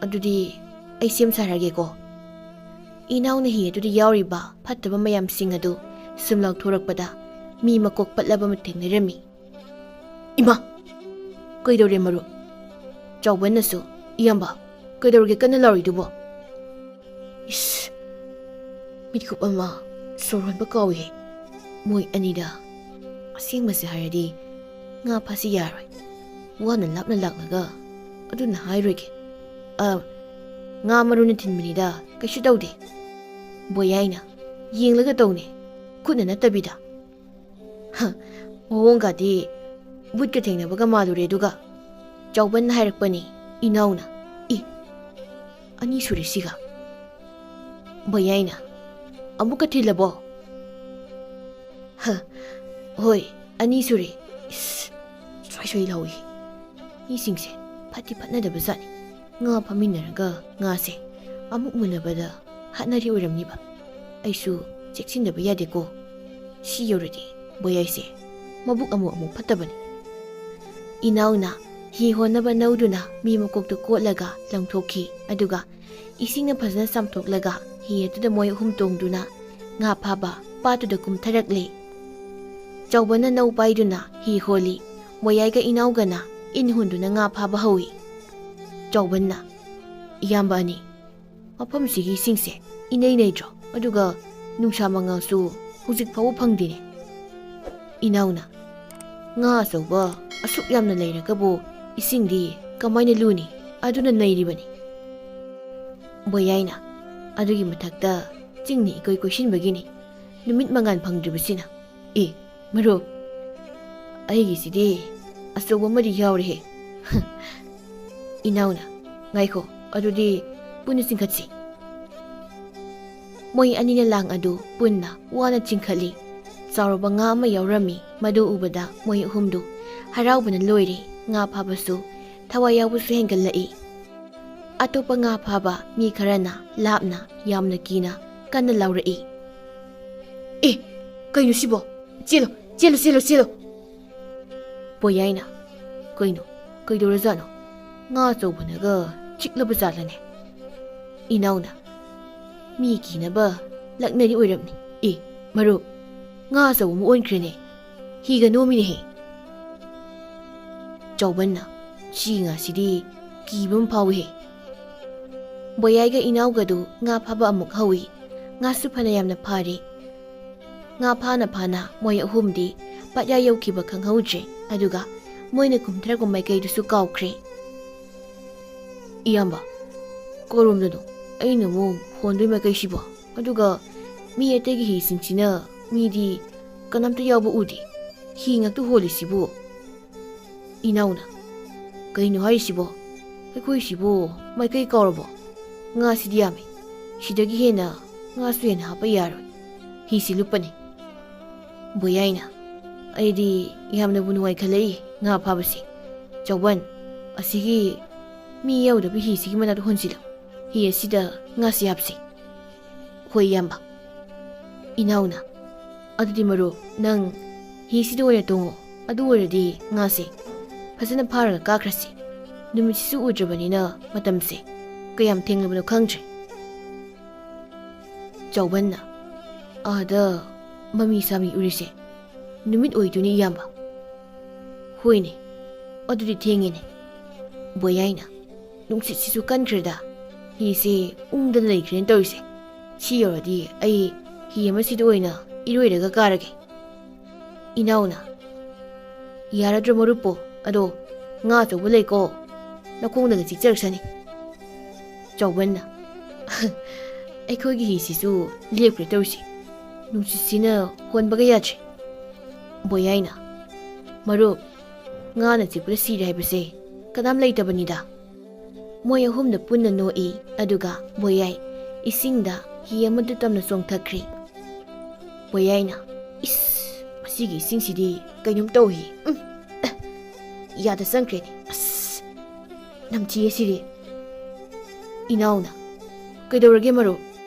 ꯑꯗꯨꯗꯤ ꯑꯩ ꯁꯦꯝ ꯁꯥꯔꯒꯦꯀꯣ꯫" ꯏꯅꯥꯎꯅ ꯍꯤ ꯑꯗꯨꯗ ꯌꯥꯎꯔꯤꯕ ꯐꯠꯇꯕ ꯃꯌꯥꯝꯁꯤꯡ ꯑꯗꯨ ꯁꯨꯝ ꯂꯧꯊꯣꯔꯛꯄꯗ ꯃꯤ ꯃꯀꯣꯛ ꯄꯠꯂꯕ ꯑꯃ ꯊꯦꯡꯅꯔꯝꯃꯤ꯫ "ꯏꯃꯥ! ꯀꯩꯗꯧꯔꯦ ꯃꯔꯨꯞ?" ꯆꯥꯎꯕꯟꯅꯁꯨ, "ꯏꯌꯥꯝꯕ, ꯀꯩꯗꯧꯔꯒꯦ ꯀꯟꯅ ꯂꯥꯎꯔꯤꯗꯨꯕꯣ?" ꯏꯁ! ꯃꯤꯠꯀꯨꯞ ꯑꯃ ꯁꯣꯔ ꯍꯣꯟꯕ ꯀꯥꯎꯏꯍꯦ꯫ ꯃꯣꯏ ꯑꯅꯤꯗ ꯑꯁꯦꯡꯕꯁꯦ ꯍꯥꯏꯔꯗꯤ ꯉꯥ ꯐꯥꯁꯤ ꯌꯥꯔꯣꯏ꯫ ꯋꯥꯅ ꯂꯥꯞꯅ ꯂꯥꯛꯂꯒ ꯑꯗꯨꯅ ꯍꯥꯏꯔꯣꯏꯒꯦ꯫ ꯑ, ꯉꯥ ꯃꯔꯨꯅ ꯊꯤꯟꯕꯅꯤꯗ, ꯀꯩꯁꯨ ꯇꯧꯗꯦ꯫ ꯕꯣꯌꯥꯏꯅ, "ꯌꯦꯡꯂꯒ ꯇꯧꯅꯦ, ꯈꯨꯠꯅ ꯅꯠꯇꯕꯤꯗ꯫" ꯍ, ꯃꯑꯣꯡꯒꯗꯤ ꯕꯨꯠꯀ ꯊꯦꯡꯅꯕꯒ ꯃꯥꯜꯂꯨꯔꯦ꯫ ꯑꯗꯨꯒ ꯆꯥꯎꯕꯟꯅ ꯍꯥꯏꯔꯛꯄꯅꯤ ꯏꯅꯥꯎꯅ, "ꯏ, ꯑꯅꯤ ꯁꯨꯔꯦ ꯁꯤꯒ꯫" ꯕꯣꯌꯥꯏꯅ, "ꯑꯃꯨꯛꯀ ꯊꯤꯜꯂꯕꯣ?" "ꯍ, ꯍꯣꯏ, ꯑꯅꯤ ꯁꯨꯔꯦ꯫ ꯏꯁ, ꯁꯣꯏ ꯁꯣꯏ ꯂꯧꯏ꯫ ꯃꯤꯁꯤꯡꯁꯦ ꯐꯠꯇꯤ ꯐꯠꯅꯗꯕ ꯖꯥꯠꯅꯤ꯫ ꯉꯥ ꯐꯥꯃꯤꯟꯅꯔꯒ ꯉꯥꯁꯦ ꯑꯃꯨꯛ ꯃꯨꯟꯅꯕꯗ ꯍꯥꯠꯅꯔꯤ ꯑꯣꯏꯔꯝꯅꯤꯕ꯫ ꯑꯩꯁꯨ ꯆꯦꯛꯁꯤꯟꯗꯕ ꯌꯥꯗꯦꯀꯣ꯫ ꯁꯤ ꯌꯧꯔꯗꯤ ꯕꯣꯌꯥꯏꯁꯦ ꯃꯕꯨꯛ ꯑꯃꯨꯛ ꯑꯃꯨꯛ ꯐꯠꯇꯕꯅꯤ꯫" ꯏꯅꯥꯎꯅ ꯍꯤ ꯍꯣꯟꯅꯕ ꯅꯧꯗꯨꯅ ꯃꯤ ꯃꯀꯣꯛꯇꯨ ꯀꯣꯠꯂꯒ ꯂꯪꯊꯣꯛꯈꯤ꯫ ꯑꯗꯨꯒ ꯏꯁꯤꯡꯅ ꯐꯖꯅ ꯆꯥꯝꯊꯣꯛꯂꯒ ꯍꯤ ꯑꯗꯨꯗ ꯃꯣꯏ ꯑꯍꯨꯝ ꯇꯣꯡꯗꯨꯅ ꯉꯥ ꯐꯥꯕ ꯄꯥꯠꯇꯨꯗ ꯀꯨꯝꯊꯔꯛꯂꯦ꯫ ꯆꯥꯎꯕꯅ ꯅꯧ ꯄꯥꯏꯗꯨꯅ ꯍꯤ ꯍꯣꯜꯂꯤ꯫ ꯕꯣꯌꯥꯏꯒ ꯏꯅꯥꯎꯒꯅ ꯏꯟ ꯍꯨꯟꯗꯨꯅ ꯉꯥ ꯐꯥꯕ ꯍꯧꯏ꯫ ꯆꯥꯎꯕꯟꯅ, "ꯏꯌꯥꯝꯕ ꯑꯅꯤ, ꯃꯐꯝꯁꯤꯒꯤ ꯏꯁꯤꯡꯁꯦ ꯏꯅꯩ ꯅꯩꯗ꯭ꯔꯣ? ꯑꯗꯨꯒ ꯅꯨꯡꯁꯥ ꯃꯉꯥꯜꯁꯨ ꯍꯧꯖꯤꯛ ꯐꯥꯎꯕ ꯐꯪꯗꯦꯅꯦ꯫" ꯏꯅꯥꯎꯅ, ꯉꯥ ꯑꯆꯧꯕ ꯑꯁꯨꯛ ꯌꯥꯝꯅ ꯂꯩꯔꯒꯕꯨ ꯏꯁꯤꯡꯗꯤ ꯀꯃꯥꯏꯅ ꯂꯨꯅꯤ? ꯑꯗꯨꯅ ꯅꯩꯔꯤꯕꯅꯤ꯫ ꯕꯣꯌꯥꯏꯅ, ꯑꯗꯨꯒꯤ ꯃꯊꯛꯇ ꯆꯤꯡꯅ ꯏꯀꯣꯏ ꯀꯣꯏꯁꯤꯟꯕꯒꯤꯅꯤ ꯅꯨꯃꯤꯠ ꯃꯉꯥꯜ ꯐꯪꯗ꯭ꯔꯤꯕꯁꯤꯅ꯫ ꯑꯦ, ꯃꯔꯨꯞ, ꯑꯩꯒꯤꯁꯤꯗꯤ ꯑꯆꯧꯕ ꯑꯃꯗꯤ ꯌꯥꯎꯔꯦꯍꯦ꯫ ꯏꯅꯥꯎꯅ, ꯉꯥꯏꯈꯣ, ꯑꯗꯨꯗꯤ ꯄꯨꯟꯅ ꯆꯤꯡꯈꯠꯁꯤ꯫ ꯃꯣꯏ ꯑꯅꯤꯅ ꯂꯥꯡ ꯑꯗꯨ ꯄꯨꯟꯅ ꯋꯥꯅ ꯆꯤꯡꯈꯠꯂꯤ꯫ ꯆꯥꯎꯔꯕ ꯉꯥ ꯑꯃ ꯌꯥꯎꯔꯝꯃꯤ꯫ ꯃꯗꯨ ꯎꯕꯗ ꯃꯣꯏ ꯑꯍꯨꯝꯗꯨ ꯍꯔꯥꯎꯕꯅ ꯂꯣꯏꯔꯦ꯫ ꯉꯥ ꯐꯥꯕꯁꯨ ꯊꯋꯥꯏ ꯌꯥꯎꯕꯁꯨ ꯍꯦꯟꯒꯠꯂꯛꯏ꯫ ꯑꯇꯣꯞꯄ ꯉꯥ ꯐꯥꯕ ꯃꯤ ꯈꯔꯅ ꯂꯥꯞꯅ ꯌꯥꯝꯅ ꯀꯤꯅ ꯀꯟꯅ ꯂꯥꯎꯔꯛꯏ꯫ "ꯑꯦ, ꯀꯩꯅꯣ ꯁꯤꯕꯣ? ꯆꯦꯜꯂꯣ, ꯆꯦꯜꯂꯣ, ꯆꯦꯜꯂꯣ, ꯆꯦꯜꯂꯣ!" ꯕꯣꯌꯥꯏꯅ, "ꯀꯩꯅꯣ? ꯀꯩꯗꯧꯔꯖꯥꯠꯅꯣ? ꯉꯥ ꯑꯆꯧꯕꯅꯒ ꯆꯤꯛꯂꯕ ꯖꯥꯠꯂꯅꯦ?" ꯏꯅꯥꯎꯅ, "ꯃꯤ ꯀꯤꯅꯕ ꯂꯛꯅꯔꯤ ꯑꯣꯏꯔꯝꯅꯤ꯫ ꯑꯦ, ꯃꯔꯨꯞ, ꯉꯥ ꯑꯆꯧꯕ ꯑꯃ ꯑꯣꯟꯈ꯭ꯔꯦꯅꯦ꯫ ꯍꯤꯒ ꯅꯣꯝꯃꯤꯅꯦꯍꯦ꯫" ꯆꯥꯎꯕꯟꯅ, "ꯁꯤ ꯉꯥꯁꯤꯗꯤ ꯀꯤꯕ ꯑꯃ ꯐꯥꯎꯏꯍꯦ꯫" ꯕꯣꯌꯥꯏꯒ ꯏꯅꯥꯎꯒꯗꯨ ꯉꯥ ꯐꯥꯕ ꯑꯃꯨꯛ ꯍꯧꯏ꯫ ꯉꯥꯁꯨ ꯐꯅ ꯌꯥꯝꯅ ꯐꯥꯔꯦ꯫ ꯉꯥ ꯐꯥꯅ ꯐꯥꯅ ꯃꯣꯏ ꯑꯍꯨꯝꯗꯤ ꯄꯥꯠꯌꯥ ꯌꯧꯈꯤꯕ ꯈꯪꯍꯧꯗ꯭ꯔꯦ, ꯑꯗꯨꯒ ꯃꯣꯏꯅ ꯀꯨꯝꯊꯔꯛꯄ ꯃꯥꯏꯀꯩꯗꯨꯁꯨ ꯀꯥꯎꯈ꯭ꯔꯦ꯫ "ꯏꯌꯥꯝꯕ, ꯀꯔꯣꯝꯗꯅꯣ ꯑꯩꯅ ꯑꯃꯨꯛ ꯍꯣꯟꯗꯣꯏ ꯃꯥꯏꯀꯩꯁꯤꯕꯣ? ꯑꯗꯨꯒ ꯃꯤ ꯑꯇꯩꯒꯤ ꯍꯤꯁꯤꯡꯁꯤꯅ ꯃꯤꯗꯤ ꯀꯅꯥꯝꯇ ꯌꯥꯎꯕ ꯎꯗꯦ꯫ ꯍꯤ ꯉꯥꯛꯇ ꯍꯣꯜꯂꯤꯁꯤꯕꯨ?" ꯏꯅꯥꯎꯅ, "ꯀꯩꯅꯣ ꯍꯥꯏꯔꯤꯁꯤꯕꯣ? ꯑꯩꯈꯣꯏꯁꯤꯕꯨ ꯃꯥꯏꯀꯩ ꯀꯥꯎꯔꯕꯣ? ꯉꯥꯁꯤꯗꯤ ꯌꯥꯝꯃꯤ꯫ ꯁꯤꯗꯒꯤ ꯍꯦꯟꯅ ꯉꯥꯁꯨ ꯍꯦꯟꯅ ꯍꯥꯞꯄ ꯌꯥꯔꯣꯏ꯫ ꯍꯤꯁꯤ ꯂꯨꯞꯄꯅꯤ꯫" ꯕꯣꯌꯥꯏꯅ, "ꯑꯩꯗꯤ ꯌꯥꯝꯅꯕꯨ ꯅꯨꯡꯉꯥꯏ ꯈꯜꯂꯛꯏ ꯉꯥ ꯐꯥꯕꯁꯤ꯫ ꯆꯥꯎꯕꯟ, ꯑꯁꯤꯒꯤ ꯃꯤ ꯌꯥꯎꯗꯕ ꯍꯤꯁꯤꯒꯤ ꯃꯅꯥꯛꯇ ꯍꯣꯟꯁꯤꯜꯂꯨ꯫ ꯍꯤ ꯑꯁꯤꯗ ꯉꯥꯁꯤ ꯍꯥꯞꯁꯤ꯫" "ꯍꯣꯏ, ꯏꯌꯥꯝꯕ꯫" ꯏꯅꯥꯎꯅ, "ꯑꯗꯨꯗꯤ ꯃꯔꯨꯞ, ꯅꯪ ꯍꯤꯁꯤꯗ ꯑꯣꯏꯅ ꯇꯣꯡꯉꯣ꯫ ꯑꯗꯨ ꯑꯣꯏꯔꯗꯤ ꯉꯥꯁꯦ ꯐꯖꯅ ꯐꯥꯔꯒ ꯀꯥꯈ꯭ꯔꯁꯤ꯫ ꯅꯨꯃꯤꯠꯁꯤꯁꯨ ꯎꯗ꯭ꯔꯕꯅꯤꯅ ꯃꯇꯝꯁꯦ ꯀꯌꯥꯝ ꯊꯦꯡꯂꯕꯅꯣ ꯈꯪꯗ꯭ꯔꯦ꯫" ꯆꯥꯎꯕꯟꯅ, "ꯑꯥꯗ ꯃꯃꯤ ꯁꯥꯃꯤ ꯎꯔꯤꯁꯦ ꯅꯨꯃꯤꯠ ꯑꯣꯏꯗꯣꯏꯅꯤ, ꯏꯌꯥꯝꯕ꯫" "ꯍꯣꯏꯅꯦ, ꯑꯗꯨꯗꯤ ꯊꯦꯡꯉꯦꯅꯦ꯫" ꯕꯣꯌꯥꯏꯅ, "ꯅꯨꯡꯁꯤꯠꯁꯤꯁꯨ ꯀꯟꯈ꯭ꯔꯦꯗ, ꯍꯤꯁꯦ ꯎꯪꯗꯅ ꯂꯩꯈ꯭ꯔꯦꯅ ꯇꯧꯔꯤꯁꯦ꯫ ꯁꯤ ꯌꯧꯔꯗꯤ ꯑꯩ ꯍꯤ ꯑꯃꯁꯤꯗ ꯑꯣꯏꯅ ꯏꯔꯣꯏꯔꯒ ꯀꯥꯔꯒꯦ꯫" ꯏꯅꯥꯎꯅ, ꯌꯥꯔꯗ꯭ꯔꯣ ꯃꯔꯨꯞꯄꯣ? ꯑꯗꯣ ꯉꯥ ꯑꯆꯧꯕ ꯂꯩꯀꯣ, ꯅꯈꯣꯡꯗꯒ ꯆꯤꯛꯆꯔꯛꯁꯅꯤ꯫ ꯆꯥꯎꯕꯟꯅ, "ꯑꯩꯈꯣꯏꯒꯤ ꯍꯤꯁꯤꯁꯨ ꯂꯦꯞꯈ꯭ꯔꯦ ꯇꯧꯔꯤꯁꯤ, ꯅꯨꯡꯁꯤꯠꯁꯤꯅ ꯍꯣꯟꯕꯒ ꯌꯥꯗ꯭ꯔꯦ꯫" ꯕꯣꯌꯥꯏꯅ, "ꯃꯔꯨꯞ, ꯉꯥꯅ ꯆꯤꯛꯄꯗ ꯁꯤꯔꯦ ꯍꯥꯏꯕꯁꯦ ꯀꯅꯥꯝ ꯂꯩꯇꯕꯅꯤꯗ꯫" ꯃꯣꯏ ꯑꯍꯨꯝꯗ ꯄꯨꯟꯅ ꯅꯣꯛꯏ, ꯑꯗꯨꯒ ꯕꯣꯌꯥꯏ ꯏꯁꯤꯡꯗ ꯍꯤ ꯑꯃꯗ ꯇꯝꯅ ꯆꯣꯡꯊꯈ꯭ꯔꯦ꯫ ꯕꯣꯌꯥꯏꯅ, "ꯏꯁ, ꯃꯁꯤꯒꯤ ꯏꯁꯤꯡꯁꯤꯗꯤ ꯀꯩꯅꯣꯝ ꯇꯧꯏ꯫ ꯎꯝ, ꯑꯦ, ꯌꯥꯗ ꯆꯪꯈ꯭ꯔꯦꯅꯦ꯫ ꯑꯁ, ꯅꯝꯊꯤꯌꯦ ꯁꯤꯗꯤ꯫" ꯏꯅꯥꯎꯅ, "ꯀꯩꯗꯧꯔꯒꯦ ꯃꯔꯨꯞ?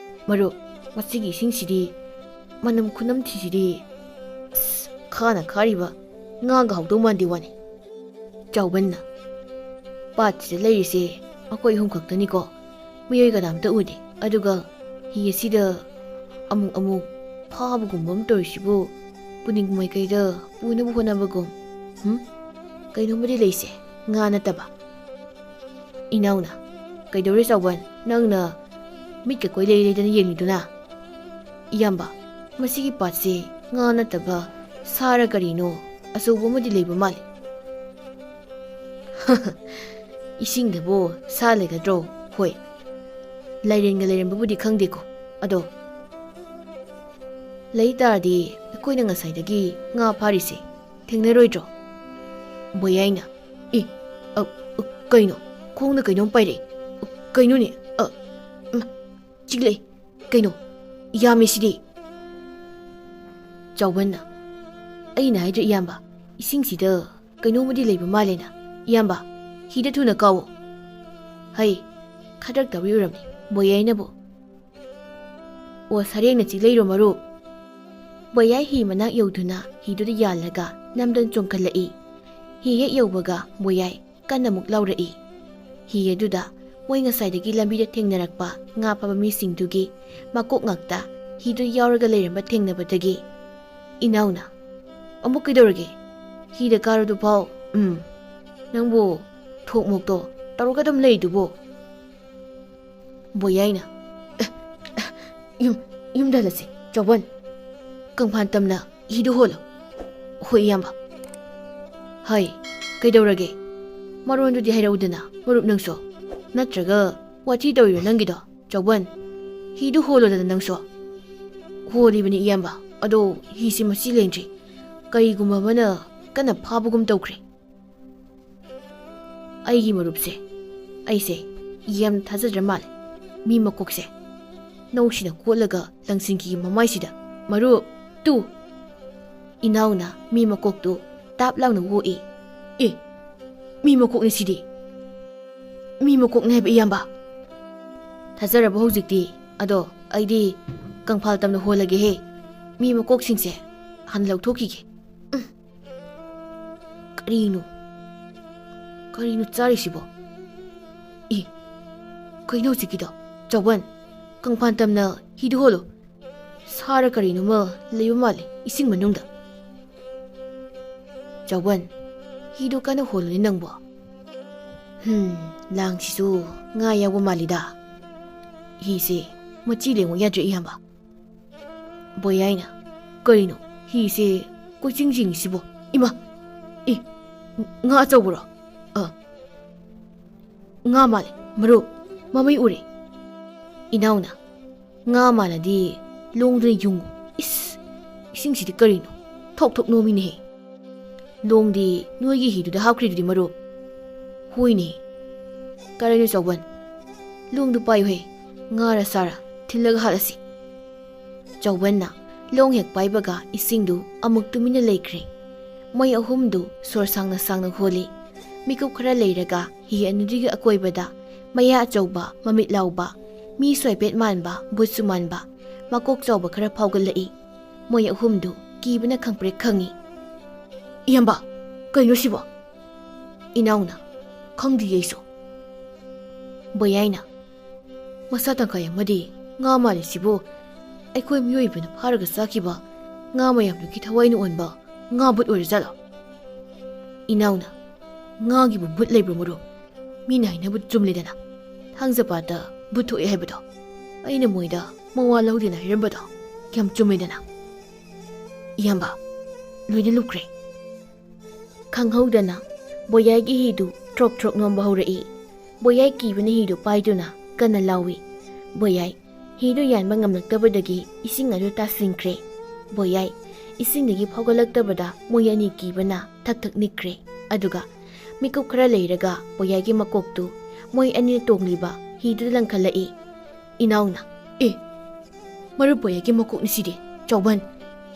ꯃꯔꯨꯞ, ꯃꯁꯤꯒꯤ ꯏꯁꯤꯡꯁꯤꯗꯤ, ꯃꯅꯝ ꯈꯨꯅꯝꯊꯤꯁꯤꯗꯤ, ꯑꯁ, ꯈꯥꯅ ꯈꯥꯔꯤꯕ ꯉꯥꯒ ꯍꯥꯎꯗꯧ ꯃꯥꯟꯗꯦ ꯋꯥꯅꯤ꯫" ꯆꯥꯎꯕꯟꯅ, "ꯄꯥꯠꯁꯤꯗ ꯂꯩꯔꯤꯁꯦ ꯑꯩꯈꯣꯏ ꯑꯍꯨꯝ ꯈꯛꯇꯅꯤꯀꯣ꯫ ꯃꯤꯑꯣꯏ ꯀꯅꯥꯝꯇ ꯎꯗꯦ꯫ ꯑꯗꯨꯒ ꯍꯤ ꯑꯁꯤꯗ ꯑꯃꯨꯛ ꯑꯃꯨꯛ ꯐꯥꯕꯒꯨꯝꯕ ꯑꯃ ꯇꯧꯔꯤꯁꯤꯕꯨ ꯄꯨꯅꯤꯡ ꯃꯥꯏꯀꯩꯗ ꯄꯨꯅꯕ ꯍꯣꯠꯅꯕꯒꯨꯝ꯫ ꯍꯨꯝ? ꯀꯩꯅꯣꯝꯃꯗꯤ ꯂꯩꯁꯦ, ꯉꯥ ꯅꯠꯇꯕ꯫" ꯏꯅꯥꯎꯅ, "ꯀꯩꯗꯧꯔꯦ ꯆꯥꯎꯕꯟ? ꯅꯪꯅ ꯃꯤꯠꯀ ꯀꯣꯏꯂꯩ ꯂꯩꯗꯅ ꯌꯦꯡꯉꯤꯗꯨꯅ?" "ꯏꯌꯥꯝꯕ, ꯃꯁꯤꯒꯤ ꯄꯥꯠꯁꯦ ꯉꯥ ꯅꯠꯇꯕ ꯁꯥꯔ ꯀꯔꯤꯅꯣ ꯑꯆꯧꯕ ꯑꯃꯗꯤ ꯂꯩꯕ ꯃꯥꯜꯂꯤ꯫" "ꯏꯁꯤꯡꯗꯕꯨ ꯁꯥ ꯂꯩꯒꯗ꯭ꯔꯣ? ꯍꯣꯏ, ꯂꯥꯏꯔꯦꯟꯒ ꯂꯩꯔꯝꯕꯕꯨꯗꯤ ꯈꯪꯗꯦꯀꯣ꯫ ꯑꯗꯣ ꯂꯩ ꯇꯥꯔꯗꯤ ꯑꯩꯈꯣꯏꯅ ꯉꯁꯥꯏꯗꯒꯤ ꯉꯥ ꯐꯥꯔꯤꯁꯦ ꯊꯦꯡꯅꯔꯣꯏꯗ꯭ꯔꯣ?" ꯕꯣꯌꯥꯏꯅ, "ꯑꯦ, ꯑ, ꯑ, ꯀꯩꯅꯣ? ꯈꯣꯡꯗ ꯀꯩꯅꯣꯝ ꯄꯥꯏꯔꯛꯑꯦ꯫ ꯑ, ꯀꯩꯅꯣꯅꯦ? ꯑ, ꯃ, ꯆꯤꯛꯂꯛꯑꯦ꯫ ꯀꯩꯅꯣ? ꯌꯥꯝꯃꯦ ꯁꯤꯗꯤ꯫" ꯆꯥꯎꯕꯟꯅ, "ꯑꯩꯅ ꯍꯥꯏꯗ꯭ꯔ ꯏꯌꯥꯝꯕ, ꯏꯁꯤꯡꯁꯤꯗ ꯀꯩꯅꯣꯝꯃꯗꯤ ꯂꯩꯕ ꯃꯥꯜꯂꯦꯅ꯫ ꯏꯌꯥꯝꯕ, ꯍꯤꯗ ꯊꯨꯅ ꯀꯥꯎꯑꯣ꯫" ꯍꯩ, ꯈꯗ꯭ꯔꯛ ꯇꯧꯔꯤ ꯑꯣꯏꯔꯝꯅꯤ ꯕꯣꯌꯥꯏꯅꯕꯨ꯫ "ꯑꯣ, ꯁꯔꯦꯡꯅ ꯆꯤꯛꯂꯛꯏꯔꯣ ꯃꯔꯨꯞ?" ꯕꯣꯌꯥꯏ ꯍꯤ ꯃꯅꯥꯛ ꯌꯧꯗꯨꯅ ꯍꯤꯗꯨꯗ ꯌꯥꯜꯂꯒ ꯅꯝꯗꯅ ꯆꯣꯡꯈꯠꯂꯛꯏ꯫ ꯍꯤ ꯍꯦꯛ ꯌꯧꯕꯒ ꯕꯣꯌꯥꯏ ꯀꯟꯅ ꯑꯃꯨꯛ ꯂꯥꯎꯔꯛꯏ꯫ ꯍꯤ ꯑꯗꯨꯗ ꯃꯣꯏ ꯉꯁꯥꯏꯗꯒꯤ ꯂꯝꯕꯤꯗ ꯊꯦꯡꯅꯔꯛꯄ ꯉꯥ ꯐꯥꯕ ꯃꯤꯁꯤꯡꯗꯨꯒꯤ ꯃꯀꯣꯛ ꯉꯥꯛꯇ ꯍꯤꯗꯨ ꯌꯥꯎꯔꯒ ꯂꯩꯔꯝꯕ ꯊꯦꯡꯅꯕꯗꯒꯤ ꯏꯅꯥꯎꯅ, "ꯑꯃꯨꯛ ꯀꯩꯗꯧꯔꯒꯦ? ꯍꯤꯗ ꯀꯥꯔꯨꯗꯨ ꯐꯥꯎ꯫ ꯎꯝ, ꯅꯪꯕꯨ ꯊꯣꯛ ꯃꯣꯛꯇꯣ ꯇꯧꯔꯒ ꯑꯗꯨꯝ ꯂꯩꯗꯨꯕꯨ?" ꯕꯣꯌꯥꯏꯅ, "ꯑꯦ, ꯑꯦ, ꯌꯨꯝ, ꯌꯨꯝꯗ ꯍꯜꯂꯁꯤ, ꯆꯥꯎꯕꯟ꯫ ꯀꯪꯐꯥꯟ ꯇꯝꯅ ꯍꯤꯗꯨ ꯍꯣꯜꯂꯣ꯫" "ꯍꯣꯏ, ꯏꯌꯥꯝꯕ꯫" ꯍꯩ, ꯀꯩꯗꯧꯔꯒꯦ? ꯃꯔꯣꯟꯗꯨꯗꯤ ꯍꯥꯏꯔꯛꯎꯗꯅ, ꯃꯔꯨꯞ ꯅꯪꯁꯨ꯫ ꯅꯠꯇ꯭ꯔꯒ ꯋꯥꯊꯤ ꯇꯧꯔꯤꯔꯣ ꯅꯪꯒꯤꯗꯣ, ꯆꯥꯎꯕꯟ? ꯍꯤꯗꯨ ꯍꯣꯜꯂꯣꯗꯅ ꯅꯪꯁꯨ꯫ ꯍꯣꯜꯂꯤꯕꯅꯤ ꯏꯌꯥꯝꯕ, ꯑꯗꯣ ꯍꯤꯁꯤ ꯃꯆꯤ ꯂꯦꯡꯗ꯭ꯔꯤ꯫ ꯀꯔꯤꯒꯨꯝꯕ ꯑꯃꯅ ꯀꯟꯅ ꯐꯥꯕꯒꯨꯝ ꯇꯧꯈ꯭ꯔꯦ꯫ ꯑꯩꯒꯤ ꯃꯔꯨꯞꯁꯦ, ꯑꯩꯁꯦ ꯌꯥꯝ ꯊꯥꯖꯗ꯭ꯔ ꯃꯥꯜꯂꯦ꯫ ꯃꯤ ꯃꯀꯣꯛꯁꯦ ꯅꯧꯁꯤꯅ ꯀꯣꯠꯂꯒ ꯂꯪꯁꯤꯟꯈꯤꯒꯤ ꯃꯃꯥꯏꯁꯤꯗ꯫ ꯃꯔꯨꯞ, ꯇꯨ! ꯏꯅꯥꯎꯅ ꯃꯤ ꯃꯀꯣꯛꯇꯨ ꯇꯥꯞ ꯂꯥꯎꯅ ꯑꯣꯛꯏ꯫ ꯑꯦ, ꯃꯤ ꯃꯀꯣꯛꯅꯤ ꯁꯤꯗꯤ꯫ ꯃꯤ ꯃꯀꯣꯛꯅꯤ ꯍꯥꯏꯕ ꯏꯌꯥꯝꯕ꯫ ꯊꯥꯖꯔꯕ ꯍꯧꯖꯤꯛꯇꯤ? ꯑꯗꯣ ꯑꯩꯗꯤ ꯀꯪꯐꯥꯜ ꯇꯝꯅ ꯍꯣꯜꯂꯒꯦꯍꯦ꯫ ꯃꯤ ꯃꯀꯣꯛꯁꯤꯡꯁꯦ ꯍꯥꯟꯅ ꯂꯧꯊꯣꯛꯈꯤꯒꯦ꯫ ꯎꯝ꯫ ꯀꯔꯤꯅꯣ? ꯀꯔꯤꯅꯣ ꯆꯥꯔꯤꯁꯤꯕꯣ? ꯏ, ꯀꯩꯅꯣ ꯍꯧꯖꯤꯛꯀꯤꯗꯣ? ꯆꯥꯎꯕꯟ, ꯀꯪꯐꯥꯟ ꯇꯝꯅ ꯍꯤꯗꯨ ꯍꯣꯜꯂꯨ꯫ ꯁꯥꯔ ꯀꯔꯤꯅꯣꯃ ꯂꯩꯕ ꯃꯥꯜꯂꯤ ꯏꯁꯤꯡ ꯃꯅꯨꯡꯗ꯫ ꯆꯥꯎꯕꯟ, ꯍꯤꯗꯨ ꯀꯟꯅ ꯍꯣꯜꯂꯨꯅꯦ ꯅꯪꯕꯣ꯫ ꯍꯝ, ꯂꯥꯡꯁꯤꯁꯨ ꯉꯥ ꯌꯥꯎꯕ ꯃꯥꯜꯂꯤꯗ꯫ ꯍꯤꯁꯦ ꯃꯆꯤ ꯂꯦꯡꯉꯨ ꯌꯥꯗ꯭ꯔꯦ ꯏꯌꯥꯝꯕ꯫ ꯕꯣꯌꯥꯏꯅ, ꯀꯔꯤꯅꯣ ꯍꯤꯁꯦ ꯀꯣꯏꯆꯤꯡ ꯆꯤꯡꯉꯤꯁꯤꯕꯣ? ꯏꯃꯥ! ꯏ, ꯉꯥ ꯑꯆꯧꯕꯔꯣ? ꯑ, ꯉꯥ ꯃꯥꯜꯂꯦ, ꯃꯔꯨꯞ, ꯃꯃꯩ ꯎꯔꯦ꯫ ꯏꯅꯥꯎꯅ, ꯉꯥ ꯃꯥꯜꯂꯗꯤ ꯂꯣꯡꯗꯨꯅ ꯌꯨꯡꯉꯨ꯫ ꯏꯁ, ꯏꯁꯤꯡꯁꯤꯗꯤ ꯀꯔꯤꯅꯣ? ꯊꯣꯛ ꯊꯣꯛ ꯅꯣꯝꯃꯤꯅꯦꯍꯦ꯫ ꯂꯣꯡꯗꯤ ꯅꯣꯏꯒꯤ ꯍꯤꯗꯨꯗ ꯍꯥꯞꯈ꯭ꯔꯤꯗꯨꯗꯤ, ꯃꯔꯨꯞ꯫ ꯍꯣꯏꯅꯦ꯫ ꯀꯔꯤꯅꯣ ꯆꯥꯎꯕꯟ? ꯂꯣꯡꯗꯨ ꯄꯥꯏꯌꯨꯍꯦ꯫ ꯉꯥꯔ ꯁꯥꯔ ꯊꯤꯜꯂꯒ ꯍꯥꯠꯂꯁꯤ꯫ ꯆꯥꯎꯕꯟꯅ ꯂꯣꯡ ꯍꯦꯛ ꯄꯥꯏꯕꯒ ꯏꯁꯤꯡꯗꯨ ꯑꯃꯨꯛ ꯇꯨꯃꯤꯟꯅ ꯂꯩꯈ꯭ꯔꯦ꯫ ꯃꯣꯏ ꯑꯍꯨꯝꯗꯨ ꯁꯣꯔ ꯁꯥꯡꯅ ꯁꯥꯡꯅ ꯍꯣꯜꯂꯤ꯫ ꯃꯤꯀꯨꯞ ꯈꯔ ꯂꯩꯔꯒ ꯍꯤ ꯑꯅꯤꯗꯨꯒꯤ ꯑꯀꯣꯏꯕꯗ ꯃꯌꯥ ꯑꯆꯧꯕ, ꯃꯃꯤꯠ ꯂꯥꯎꯕ, ꯃꯤ ꯁꯣꯏꯄꯦꯠ ꯃꯥꯟꯕ, ꯕꯨꯠꯁꯨ ꯃꯥꯟꯕ, ꯃꯀꯣꯛ ꯆꯥꯎꯕ ꯈꯔ ꯐꯥꯎꯒꯠꯂꯛꯏ꯫ ꯃꯣꯏ ꯑꯍꯨꯝꯗꯨ ꯀꯤꯕꯅ ꯈꯪꯄ꯭ꯔꯦꯛ ꯈꯪꯉꯤ꯫ "ꯏꯌꯥꯝꯕ, ꯀꯩꯅꯣ ꯁꯤꯕꯣ?" ꯏꯅꯥꯎꯅ, "ꯈꯪꯗꯤꯌꯦ ꯑꯩꯁꯨ꯫" ꯕꯣꯌꯥꯏꯅ, "ꯃꯁꯥ ꯇꯪꯈꯥꯏ ꯑꯃꯗꯤ ꯉꯥ ꯃꯥꯜꯂꯤꯁꯤꯕꯨ ꯑꯩꯈꯣꯏ ꯃꯤꯑꯣꯏꯕꯅ ꯐꯥꯔꯒ ꯆꯥꯈꯤꯕ ꯉꯥ ꯃꯌꯥꯝꯗꯨꯒꯤ ꯊꯋꯥꯏꯅ ꯑꯣꯟꯕ ꯉꯥ ꯕꯨꯠ ꯑꯣꯏꯔꯖꯥꯠꯂꯣ?" ꯏꯅꯥꯎꯅ, "ꯉꯥꯒꯤꯕꯨ ꯕꯨꯠ ꯂꯩꯕ꯭ꯔꯣ ꯃꯔꯨꯞ? ꯃꯤꯅ ꯍꯥꯏꯅꯕ ꯆꯨꯝꯂꯦꯗꯅ꯫ ꯊꯥꯡꯖ ꯄꯥꯠꯇ ꯕꯨꯠ ꯊꯣꯛꯑꯦ ꯍꯥꯏꯕꯗꯣ꯫ ꯑꯩꯅ ꯃꯣꯏꯗ ꯃꯋꯥ ꯂꯧꯗꯦꯅ ꯍꯥꯏꯔꯝꯕꯗꯣ ꯌꯥꯝ ꯆꯨꯝꯃꯦꯗꯅ꯫" "ꯏꯌꯥꯝꯕ, ꯂꯣꯏꯅ ꯂꯨꯞꯈ꯭ꯔꯦ꯫" ꯈꯪꯍꯧꯗꯅ ꯕꯣꯌꯥꯏꯒꯤ ꯍꯤꯗꯨ ꯊ꯭ꯔꯣꯛ ꯊ꯭ꯔꯣꯛ ꯅꯣꯝꯕ ꯍꯧꯔꯛꯏ꯫ ꯕꯣꯌꯥꯏ ꯀꯤꯕꯅ ꯍꯤꯗꯨ ꯄꯥꯏꯗꯨꯅ ꯀꯟꯅ ꯂꯥꯎꯏ꯫ ꯕꯣꯌꯥꯏ ꯍꯤꯗꯨ ꯌꯥꯟꯕ ꯉꯝꯂꯛꯇꯕꯗꯒꯤ ꯏꯁꯤꯡ ꯑꯗꯨ ꯇꯥꯁꯤꯟꯈ꯭ꯔꯦ꯫ ꯕꯣꯌꯥꯏ ꯏꯁꯤꯡꯗꯒꯤ ꯐꯥꯎꯒꯠꯂꯛꯇꯕꯗ ꯃꯣꯏ ꯑꯅꯤ ꯀꯤꯕꯅ ꯊꯛ ꯊꯛ ꯅꯤꯛꯈ꯭ꯔꯦ꯫ ꯑꯗꯨꯒ ꯃꯤꯀꯨꯞ ꯈꯔ ꯂꯩꯔꯒ ꯕꯣꯌꯥꯏꯒꯤ ꯃꯀꯣꯛꯇꯨ ꯃꯣꯏ ꯑꯅꯤꯅ ꯇꯣꯡꯂꯤꯕ ꯍꯤꯗꯨꯗ ꯂꯪꯈꯠꯂꯛꯏ꯫ ꯏꯅꯥꯎꯅ, "ꯑꯦ, ꯃꯔꯨꯞ ꯕꯣꯌꯥꯏꯒꯤ ꯃꯀꯣꯛꯅꯤ ꯁꯤꯗꯤ꯫ ꯆꯥꯎꯕꯟ,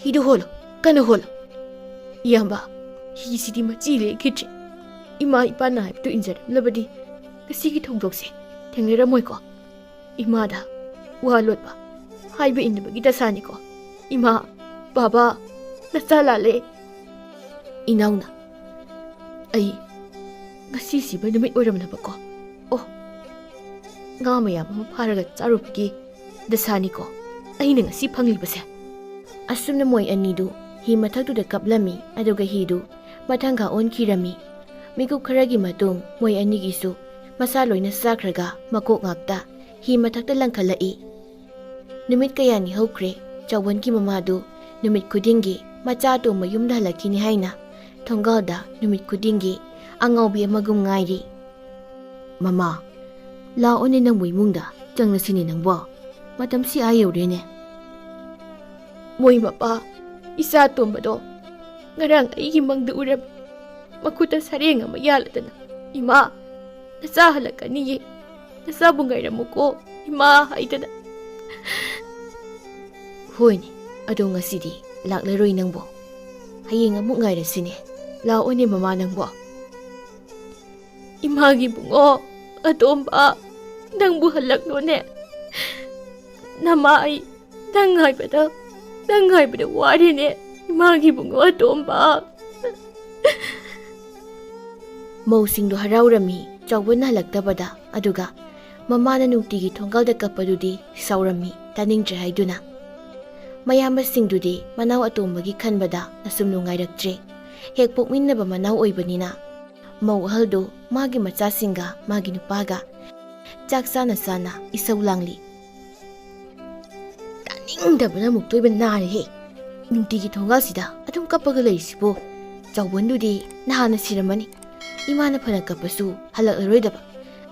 ꯍꯤꯗꯨ ꯍꯣꯜꯂꯣ, ꯀꯟꯅ ꯍꯣꯜꯂꯣ꯫" "ꯏꯌꯥꯝꯕ, ꯍꯤꯁꯤꯗꯤ ꯃꯆꯤ ꯂꯦꯛꯈꯤꯗ꯭ꯔꯦ꯫ ꯏꯃꯥ ꯏꯄꯥꯅ ꯍꯥꯏꯕꯗꯨ ꯏꯟꯖꯔꯝꯂꯕꯗꯤ ꯉꯁꯤꯒꯤ ꯊꯧꯗꯣꯛꯁꯦ ꯊꯦꯡꯅꯔꯝꯃꯣꯏꯀꯣ꯫ ꯏꯃꯥꯗ ꯋꯥ ꯂꯣꯠꯄ, ꯍꯥꯏꯕ ꯏꯟꯗꯕꯒꯤ ꯗꯁꯥꯅꯤꯀꯣ꯫ ꯏꯃꯥ, ꯕꯥꯕꯥ, ꯅꯆꯥ ꯂꯥꯜꯂꯦ꯫" ꯏꯅꯥꯎꯅ, "ꯑꯩ ꯉꯁꯤ ꯁꯤꯕ ꯅꯨꯃꯤꯠ ꯑꯣꯏꯔꯝꯂꯕꯀꯣ꯫ ꯑꯣ, ꯉꯥ ꯃꯌꯥꯝ ꯑꯃ ꯐꯥꯔꯒ ꯆꯥꯔꯨꯕꯒꯤ ꯗꯁꯥꯅꯤꯀꯣ ꯑꯩꯅ ꯉꯁꯤ ꯐꯪꯂꯤꯕꯁꯦ꯫" ꯑꯁꯨꯝꯅ ꯃꯣꯏ ꯑꯅꯤꯗꯨ ꯍꯤ ꯃꯊꯛꯇꯨꯗ ꯀꯞꯂꯝꯃꯤ, ꯑꯗꯨꯒ ꯍꯤꯗꯨ ꯃꯊꯪꯒ ꯑꯣꯟꯈꯤꯔꯝꯃꯤ꯫ ꯃꯤꯀꯨꯞ ꯈꯔꯒꯤ ꯃꯇꯨꯡ ꯃꯣꯏ ꯑꯅꯤꯒꯤꯁꯨ ꯃꯁꯥ ꯂꯣꯏꯅ ꯆꯥꯈ꯭ꯔꯒ ꯃꯀꯣꯛ ꯉꯥꯛꯇ ꯍꯤ ꯃꯊꯛꯇ ꯂꯪꯈꯠꯂꯛꯏ꯫ ꯅꯨꯃꯤꯠ ꯀꯌꯥꯅꯤ ꯍꯧꯈ꯭ꯔꯦ꯫ ꯆꯥꯎꯕꯟꯒꯤ ꯃꯃꯥꯗꯨ ꯅꯨꯃꯤꯠ ꯈꯨꯗꯤꯡꯒꯤ ꯃꯆꯥ ꯑꯇꯣꯝꯕ ꯌꯨꯝꯗ ꯍꯜꯂꯛꯈꯤꯅꯤ ꯍꯥꯏꯅ ꯊꯣꯡꯒꯥꯜꯗ ꯅꯨꯃꯤꯠ ꯈꯨꯗꯤꯡꯒꯤ ꯑꯉꯥꯎꯕꯤ ꯑꯃꯒꯨꯝ ꯉꯥꯏꯔꯤ꯫ "ꯃꯃꯥ, ꯂꯥꯛꯑꯣꯅꯦ, ꯅꯪꯕꯨ ꯏꯃꯨꯡꯗ ꯆꯪꯂꯁꯤꯅꯦ ꯅꯪꯕꯣ꯫ ꯃꯇꯝꯁꯤ ꯑꯥ ꯌꯧꯔꯦꯅꯦ꯫" "ꯃꯣꯏ ꯃꯄꯥ, ꯏꯆꯥ ꯑꯇꯣꯝꯕꯗꯣ ꯉꯔꯥꯡ ꯑꯩꯒꯤ ꯃꯪꯗ ꯎꯔꯝꯃꯤ꯫ ꯃꯈꯨꯠꯇ ꯁꯔꯦꯡ ꯑꯃ ꯌꯥꯜꯂꯗꯅ, 'ꯏꯃꯥ, ꯅꯆꯥ ꯍꯜꯂꯛꯀꯅꯤꯌꯦ, ꯅꯆꯥꯕꯨ ꯉꯥꯏꯔꯝꯃꯨꯀꯣ, ꯏꯃꯥ,' ꯍꯥꯏꯗꯅ꯫" "ꯍꯣꯏꯅꯦ, ꯑꯗꯣ ꯉꯁꯤꯗꯤ ꯂꯥꯛꯂꯔꯣꯏ ꯅꯪꯕꯣ꯫ ꯍꯌꯦꯡ ꯑꯃꯨꯛ ꯉꯥꯏꯔꯁꯤꯅꯦ꯫ ꯂꯥꯛꯑꯣꯅꯦ ꯃꯃꯥ ꯅꯪꯕꯣ꯫" "ꯏꯃꯥꯒꯤ ꯏꯕꯨꯡꯉꯣ, ꯑꯇꯣꯝꯕ, ꯅꯪꯕꯨ ꯍꯜꯂꯛꯂꯣꯅꯦ꯫ ꯅꯃꯥ ꯑꯩ ꯅꯪ ꯉꯥꯏꯕꯗ, ꯅꯪ ꯉꯥꯏꯕꯗ ꯋꯥꯔꯦꯅꯦ, ꯏꯃꯥꯒꯤ ꯏꯕꯨꯡꯉꯣ ꯑꯇꯣꯝꯕ꯫" ꯃꯧꯁꯤꯡꯗꯨ ꯍꯔꯥꯎꯔꯝꯃꯤ ꯆꯥꯎꯕꯅ ꯍꯜꯂꯛꯇꯕꯗ, ꯑꯗꯨꯒ ꯃꯃꯥꯅ ꯅꯨꯡꯇꯤꯒꯤ ꯊꯣꯡꯒꯥꯜꯗ ꯀꯞꯄꯗꯨꯗꯤ ꯁꯥꯎꯔꯝꯃꯤ, ꯇꯥꯅꯤꯡꯗ꯭ꯔꯦ ꯍꯥꯏꯗꯨꯅ꯫ ꯃꯌꯥꯝꯕꯁꯤꯡꯗꯨꯗꯤ ꯃꯅꯥꯎ ꯑꯇꯣꯝꯕꯒꯤ ꯈꯟꯕꯗ ꯑꯁꯨꯝ ꯅꯨꯡꯉꯥꯏꯔꯛꯇ꯭ꯔꯦ꯫ ꯍꯦꯛ ꯄꯣꯛꯃꯤꯟꯅꯕ ꯃꯅꯥꯎ ꯑꯣꯏꯕꯅꯤꯅ꯫ ꯃꯧ ꯑꯍꯜꯗꯨ ꯃꯥꯒꯤ ꯃꯆꯥꯁꯤꯡꯒ ꯃꯥꯒꯤ ꯅꯨꯄꯥꯒ ꯆꯥꯛ ꯆꯥꯅ ꯆꯥꯅ ꯏꯁꯧ ꯂꯥꯡꯂꯤ꯫ "ꯇꯥꯅꯤꯡꯗꯕꯅ ꯑꯃꯨꯛꯇꯣꯏꯕ ꯅꯥꯔꯦꯍꯦ꯫ ꯅꯨꯡꯇꯤꯒꯤ ꯊꯣꯡꯒꯥꯜꯁꯤꯗ ꯑꯗꯨꯝ ꯀꯞꯄꯒ ꯂꯩꯔꯤꯁꯤꯕꯨ ꯆꯥꯎꯕꯟꯗꯨꯗꯤ ꯅꯍꯥꯟꯅ ꯁꯤꯔꯝꯃꯅꯤ꯫ ꯏꯃꯥꯅ ꯐꯅ ꯀꯞꯄꯁꯨ ꯍꯜꯂꯛꯂꯔꯣꯏꯗꯕ꯫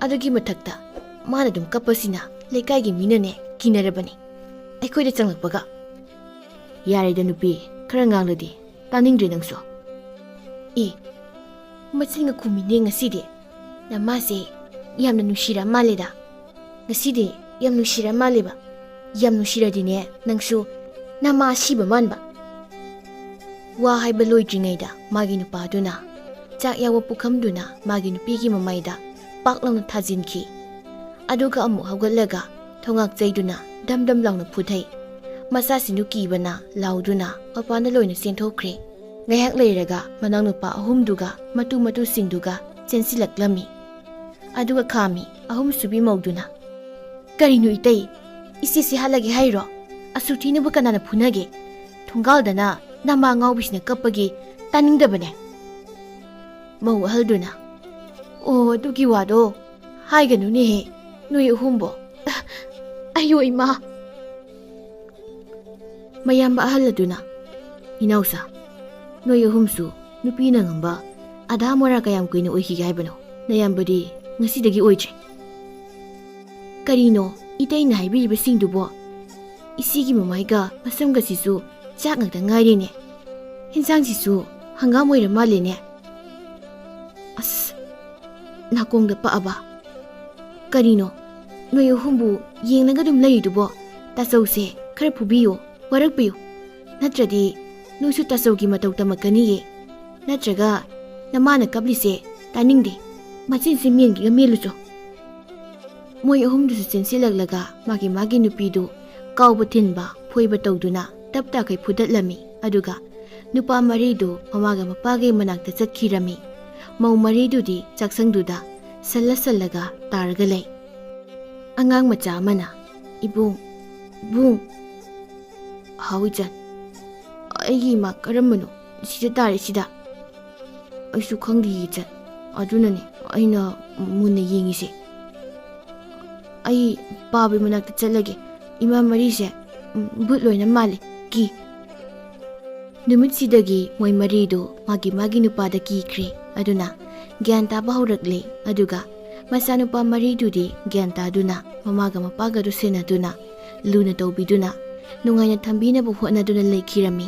ꯑꯗꯨꯒꯤ ꯃꯊꯛꯇ ꯃꯥꯅ ꯑꯗꯨꯝ ꯀꯞꯄꯁꯤꯅ ꯂꯩꯀꯥꯏꯒꯤ ꯃꯤꯅꯅꯦ ꯀꯤꯅꯔꯕꯅꯤ꯫ ꯑꯩꯈꯣꯏꯗ ꯆꯪꯂꯛꯄꯒ, "ꯌꯥꯔꯦꯗ ꯅꯨꯄꯤ, ꯈꯔ ꯉꯥꯡꯂꯗꯤ ꯇꯥꯅꯤꯡꯗ꯭ꯔꯦ ꯅꯪꯁꯨ꯫ ꯑꯦ, ꯃꯆꯤꯟꯒ ꯈꯨꯝꯃꯤꯅꯦ ꯉꯁꯤꯗꯤ꯫ ꯅꯃꯥꯁꯦ ꯌꯥꯝꯅ ꯅꯨꯡꯁꯤꯔ ꯃꯥꯜꯂꯦꯗ꯫ ꯉꯁꯤꯗꯤ ꯌꯥꯝ ꯅꯨꯡꯁꯤꯔ ꯃꯥꯜꯂꯦꯕ꯫ ꯌꯥꯝ ꯅꯨꯡꯁꯤꯔꯗꯤꯅꯦ ꯅꯪꯁꯨ ꯅꯃꯥ ꯑꯁꯤꯕ ꯃꯥꯟꯕ"꯫ ꯋꯥ ꯍꯥꯏꯕ ꯂꯣꯏꯗ꯭ꯔꯤꯉꯩꯗ ꯃꯥꯒꯤ ꯅꯨꯄꯥꯗꯨꯅ ꯆꯥꯛ ꯌꯥꯎꯕ ꯄꯨꯈꯝꯗꯨꯅ ꯃꯥꯒꯤ ꯅꯨꯄꯤꯒꯤ ꯃꯃꯥꯏꯗ ꯄꯥꯛ ꯂꯥꯎꯅ ꯊꯥꯖꯤꯟꯈꯤ꯫ ꯑꯗꯨꯒ ꯑꯃꯨꯛ ꯍꯧꯒꯠꯂꯒ ꯊꯣꯉꯥꯛ ꯆꯩꯗꯨꯅ ꯗꯝ ꯗꯝ ꯂꯥꯎꯅ ꯐꯨꯊꯩ꯫ ꯃꯆꯥꯁꯤꯡꯗꯨ ꯀꯤꯕꯅ ꯂꯥꯎꯗꯨꯅ ꯃꯄꯥꯟꯗ ꯂꯣꯏꯅ ꯆꯦꯟꯊꯣꯛꯈ꯭ꯔꯦ꯫ ꯉꯥꯏꯍꯥꯛ ꯂꯩꯔꯒ ꯃꯅꯥꯎꯅꯨꯄꯥ ꯑꯍꯨꯝꯗꯨꯒ ꯃꯇꯨ ꯃꯇꯨꯁꯤꯡꯗꯨꯒ ꯆꯦꯟꯁꯤꯜꯂꯛꯂꯝꯃꯤ꯫ ꯑꯗꯨꯒ ꯈꯥꯝꯃꯤ ꯑꯍꯨꯝꯁꯨꯕꯤ ꯃꯧꯗꯨꯅ, "ꯀꯔꯤꯅꯣ ꯏꯇꯩ? ꯏꯆꯦꯁꯤ ꯍꯥꯠꯂꯒꯦ ꯍꯥꯏꯔꯣ? ꯑꯁꯨꯛ ꯊꯤꯅꯕꯨ ꯀꯅꯥꯅ ꯐꯨꯅꯒꯦ? ꯊꯣꯡꯒꯥꯜꯗꯅ ꯅꯃꯥ ꯉꯥꯎꯕꯤꯁꯤꯅ ꯀꯞꯄꯒꯤ ꯇꯥꯅꯤꯡꯗꯕꯅꯦ"꯫ ꯃꯧ ꯑꯍꯜꯗꯨꯅ, "ꯑꯣ, ꯑꯗꯨꯒꯤ ꯋꯥꯗꯣ ꯍꯥꯏꯒꯅꯨꯅꯦꯍꯦ, ꯅꯣꯏ ꯑꯍꯨꯝꯕꯣ꯫ ꯑꯌꯣ ꯏꯃꯥ!" ꯃꯌꯥꯝꯕ ꯑꯍꯜ ꯑꯗꯨꯅ, "ꯏꯅꯥꯎꯁꯥ, ꯅꯣꯏ ꯑꯍꯨꯝꯁꯨ ꯅꯨꯄꯤꯅ ꯉꯝꯕ ꯑꯙꯥ ꯃꯣꯔꯥ ꯀꯌꯥꯝ ꯀꯨꯏꯅ ꯑꯣꯏꯈꯤꯒꯦ ꯍꯥꯏꯕꯅꯣ? ꯅꯌꯥꯝꯕꯗꯤ ꯉꯁꯤꯗꯒꯤ ꯑꯣꯏꯗ꯭ꯔꯦ"꯫ "ꯀꯔꯤꯅꯣ ꯏꯇꯩꯅ ꯍꯥꯏꯕꯤꯔꯤꯕꯁꯤꯡꯗꯨꯕꯣ? ꯏꯆꯦꯒꯤ ꯃꯃꯥꯏꯒ ꯃꯁꯝꯒꯁꯤꯁꯨ ꯆꯥꯛ ꯉꯥꯛꯇ ꯉꯥꯏꯔꯦꯅꯦ꯫ ꯍꯦꯟꯁꯥꯡꯁꯤꯁꯨ ꯍꯪꯒꯥꯝ ꯑꯣꯏꯔ ꯃꯥꯜꯂꯦꯅꯦ꯫ ꯑꯁ, ꯅꯥꯀꯣꯡꯗ ꯄꯛꯑꯕ꯫ ꯀꯔꯤꯅꯣ ꯅꯣꯏ ꯑꯍꯨꯝꯕꯨ ꯌꯦꯡꯂꯒ ꯑꯗꯨꯝ ꯂꯩꯔꯤꯗꯨꯕꯣ? ꯇꯥꯆꯧꯁꯦ ꯈꯔ ꯐꯨꯕꯤꯌꯨ, ꯋꯥꯔꯛꯄꯤꯌꯨ꯫ ꯅꯠꯇ꯭ꯔꯗꯤ ꯅꯣꯏꯁꯨ ꯇꯥꯆꯧꯒꯤ ꯃꯇꯧ ꯇꯝꯃꯛꯀꯅꯤꯌꯦ꯫ ꯅꯠꯇ꯭ꯔꯒ ꯅꯃꯥꯅ ꯀꯞꯂꯤꯁꯦ ꯇꯥꯅꯤꯡꯗꯦ꯫ ꯃꯆꯤꯟꯁꯦ ꯃꯦꯟꯒꯦꯒ ꯃꯦꯜꯂꯨꯆꯣ"꯫ ꯃꯣꯏ ꯑꯍꯨꯝꯗꯨꯁꯨ ꯆꯦꯟꯁꯤꯜꯂꯛꯂꯒ ꯃꯥꯒꯤ ꯃꯥꯒꯤ ꯅꯨꯄꯤꯗꯨ ꯀꯥꯎꯕ ꯊꯤꯟꯕ ꯐꯣꯏꯕ ꯇꯧꯗꯨꯅ ꯇꯞ ꯇꯥꯈꯩ ꯐꯨꯗꯠꯂꯝꯃꯤ꯫ ꯑꯗꯨꯒ ꯅꯨꯄꯥ ꯃꯔꯤꯗꯨ ꯃꯃꯥꯒ ꯃꯄꯥꯒꯤ ꯃꯅꯥꯛꯇ ꯆꯠꯈꯤꯔꯝꯃꯤ꯫ ꯃꯧ ꯃꯔꯤꯗꯨꯗꯤ ꯆꯥꯛꯁꯪꯗꯨꯗ ꯁꯜꯂ ꯁꯜꯂꯒ ꯇꯥꯔꯒ ꯂꯩ꯫ ꯑꯉꯥꯡ ꯃꯆꯥ ꯑꯃꯅ, "ꯏꯕꯨꯡ, ꯏꯕꯨꯡ"꯫ "ꯍꯥꯎ ꯏꯆꯟ, ꯑꯩꯒꯤ ꯏꯃꯥ ꯀꯔꯝꯕꯅꯣ ꯁꯤꯗ ꯇꯥꯔꯤꯁꯤꯗ?" "ꯑꯩꯁꯨ ꯈꯪꯗꯦ ꯏꯆꯟ, ꯑꯗꯨꯅꯅꯦ ꯑꯩꯅ ꯃꯨꯟꯅ ꯌꯦꯡꯉꯤꯁꯦ꯫ ꯑꯩ ꯄꯥꯕꯩ ꯃꯅꯥꯛꯇ ꯆꯠꯂꯒꯦ, ꯏꯃꯥ ꯃꯔꯤꯁꯦ ꯚꯨꯠ ꯂꯣꯏꯅ ꯃꯥꯜꯂꯦ, ꯀꯤ"꯫ ꯅꯨꯃꯤꯠꯁꯤꯗꯒꯤ ꯃꯣꯏ ꯃꯔꯤꯗꯨ ꯃꯥꯒꯤ ꯃꯥꯒꯤ ꯅꯨꯄꯥꯗ ꯀꯤꯈ꯭ꯔꯦ꯫ ꯑꯗꯨꯅ ꯒ꯭ꯌꯥꯟ ꯇꯥꯕ ꯍꯧꯔꯛꯂꯦ꯫ ꯑꯗꯨꯒ ꯃꯆꯥꯅꯨꯄꯥ ꯃꯔꯤꯗꯨꯗꯤ ꯒ꯭ꯌꯥꯟ ꯇꯥꯗꯨꯅ ꯃꯃꯥꯒ ꯃꯄꯥꯒꯗꯨ ꯁꯦꯟꯅꯗꯨꯅ, ꯂꯨꯅ ꯇꯧꯕꯤꯗꯨꯅ, ꯅꯨꯡꯉꯥꯏꯅ ꯊꯝꯕꯤꯅꯕ ꯍꯣꯠꯅꯗꯨꯅ ꯂꯩꯈꯤꯔꯝꯃꯤ꯫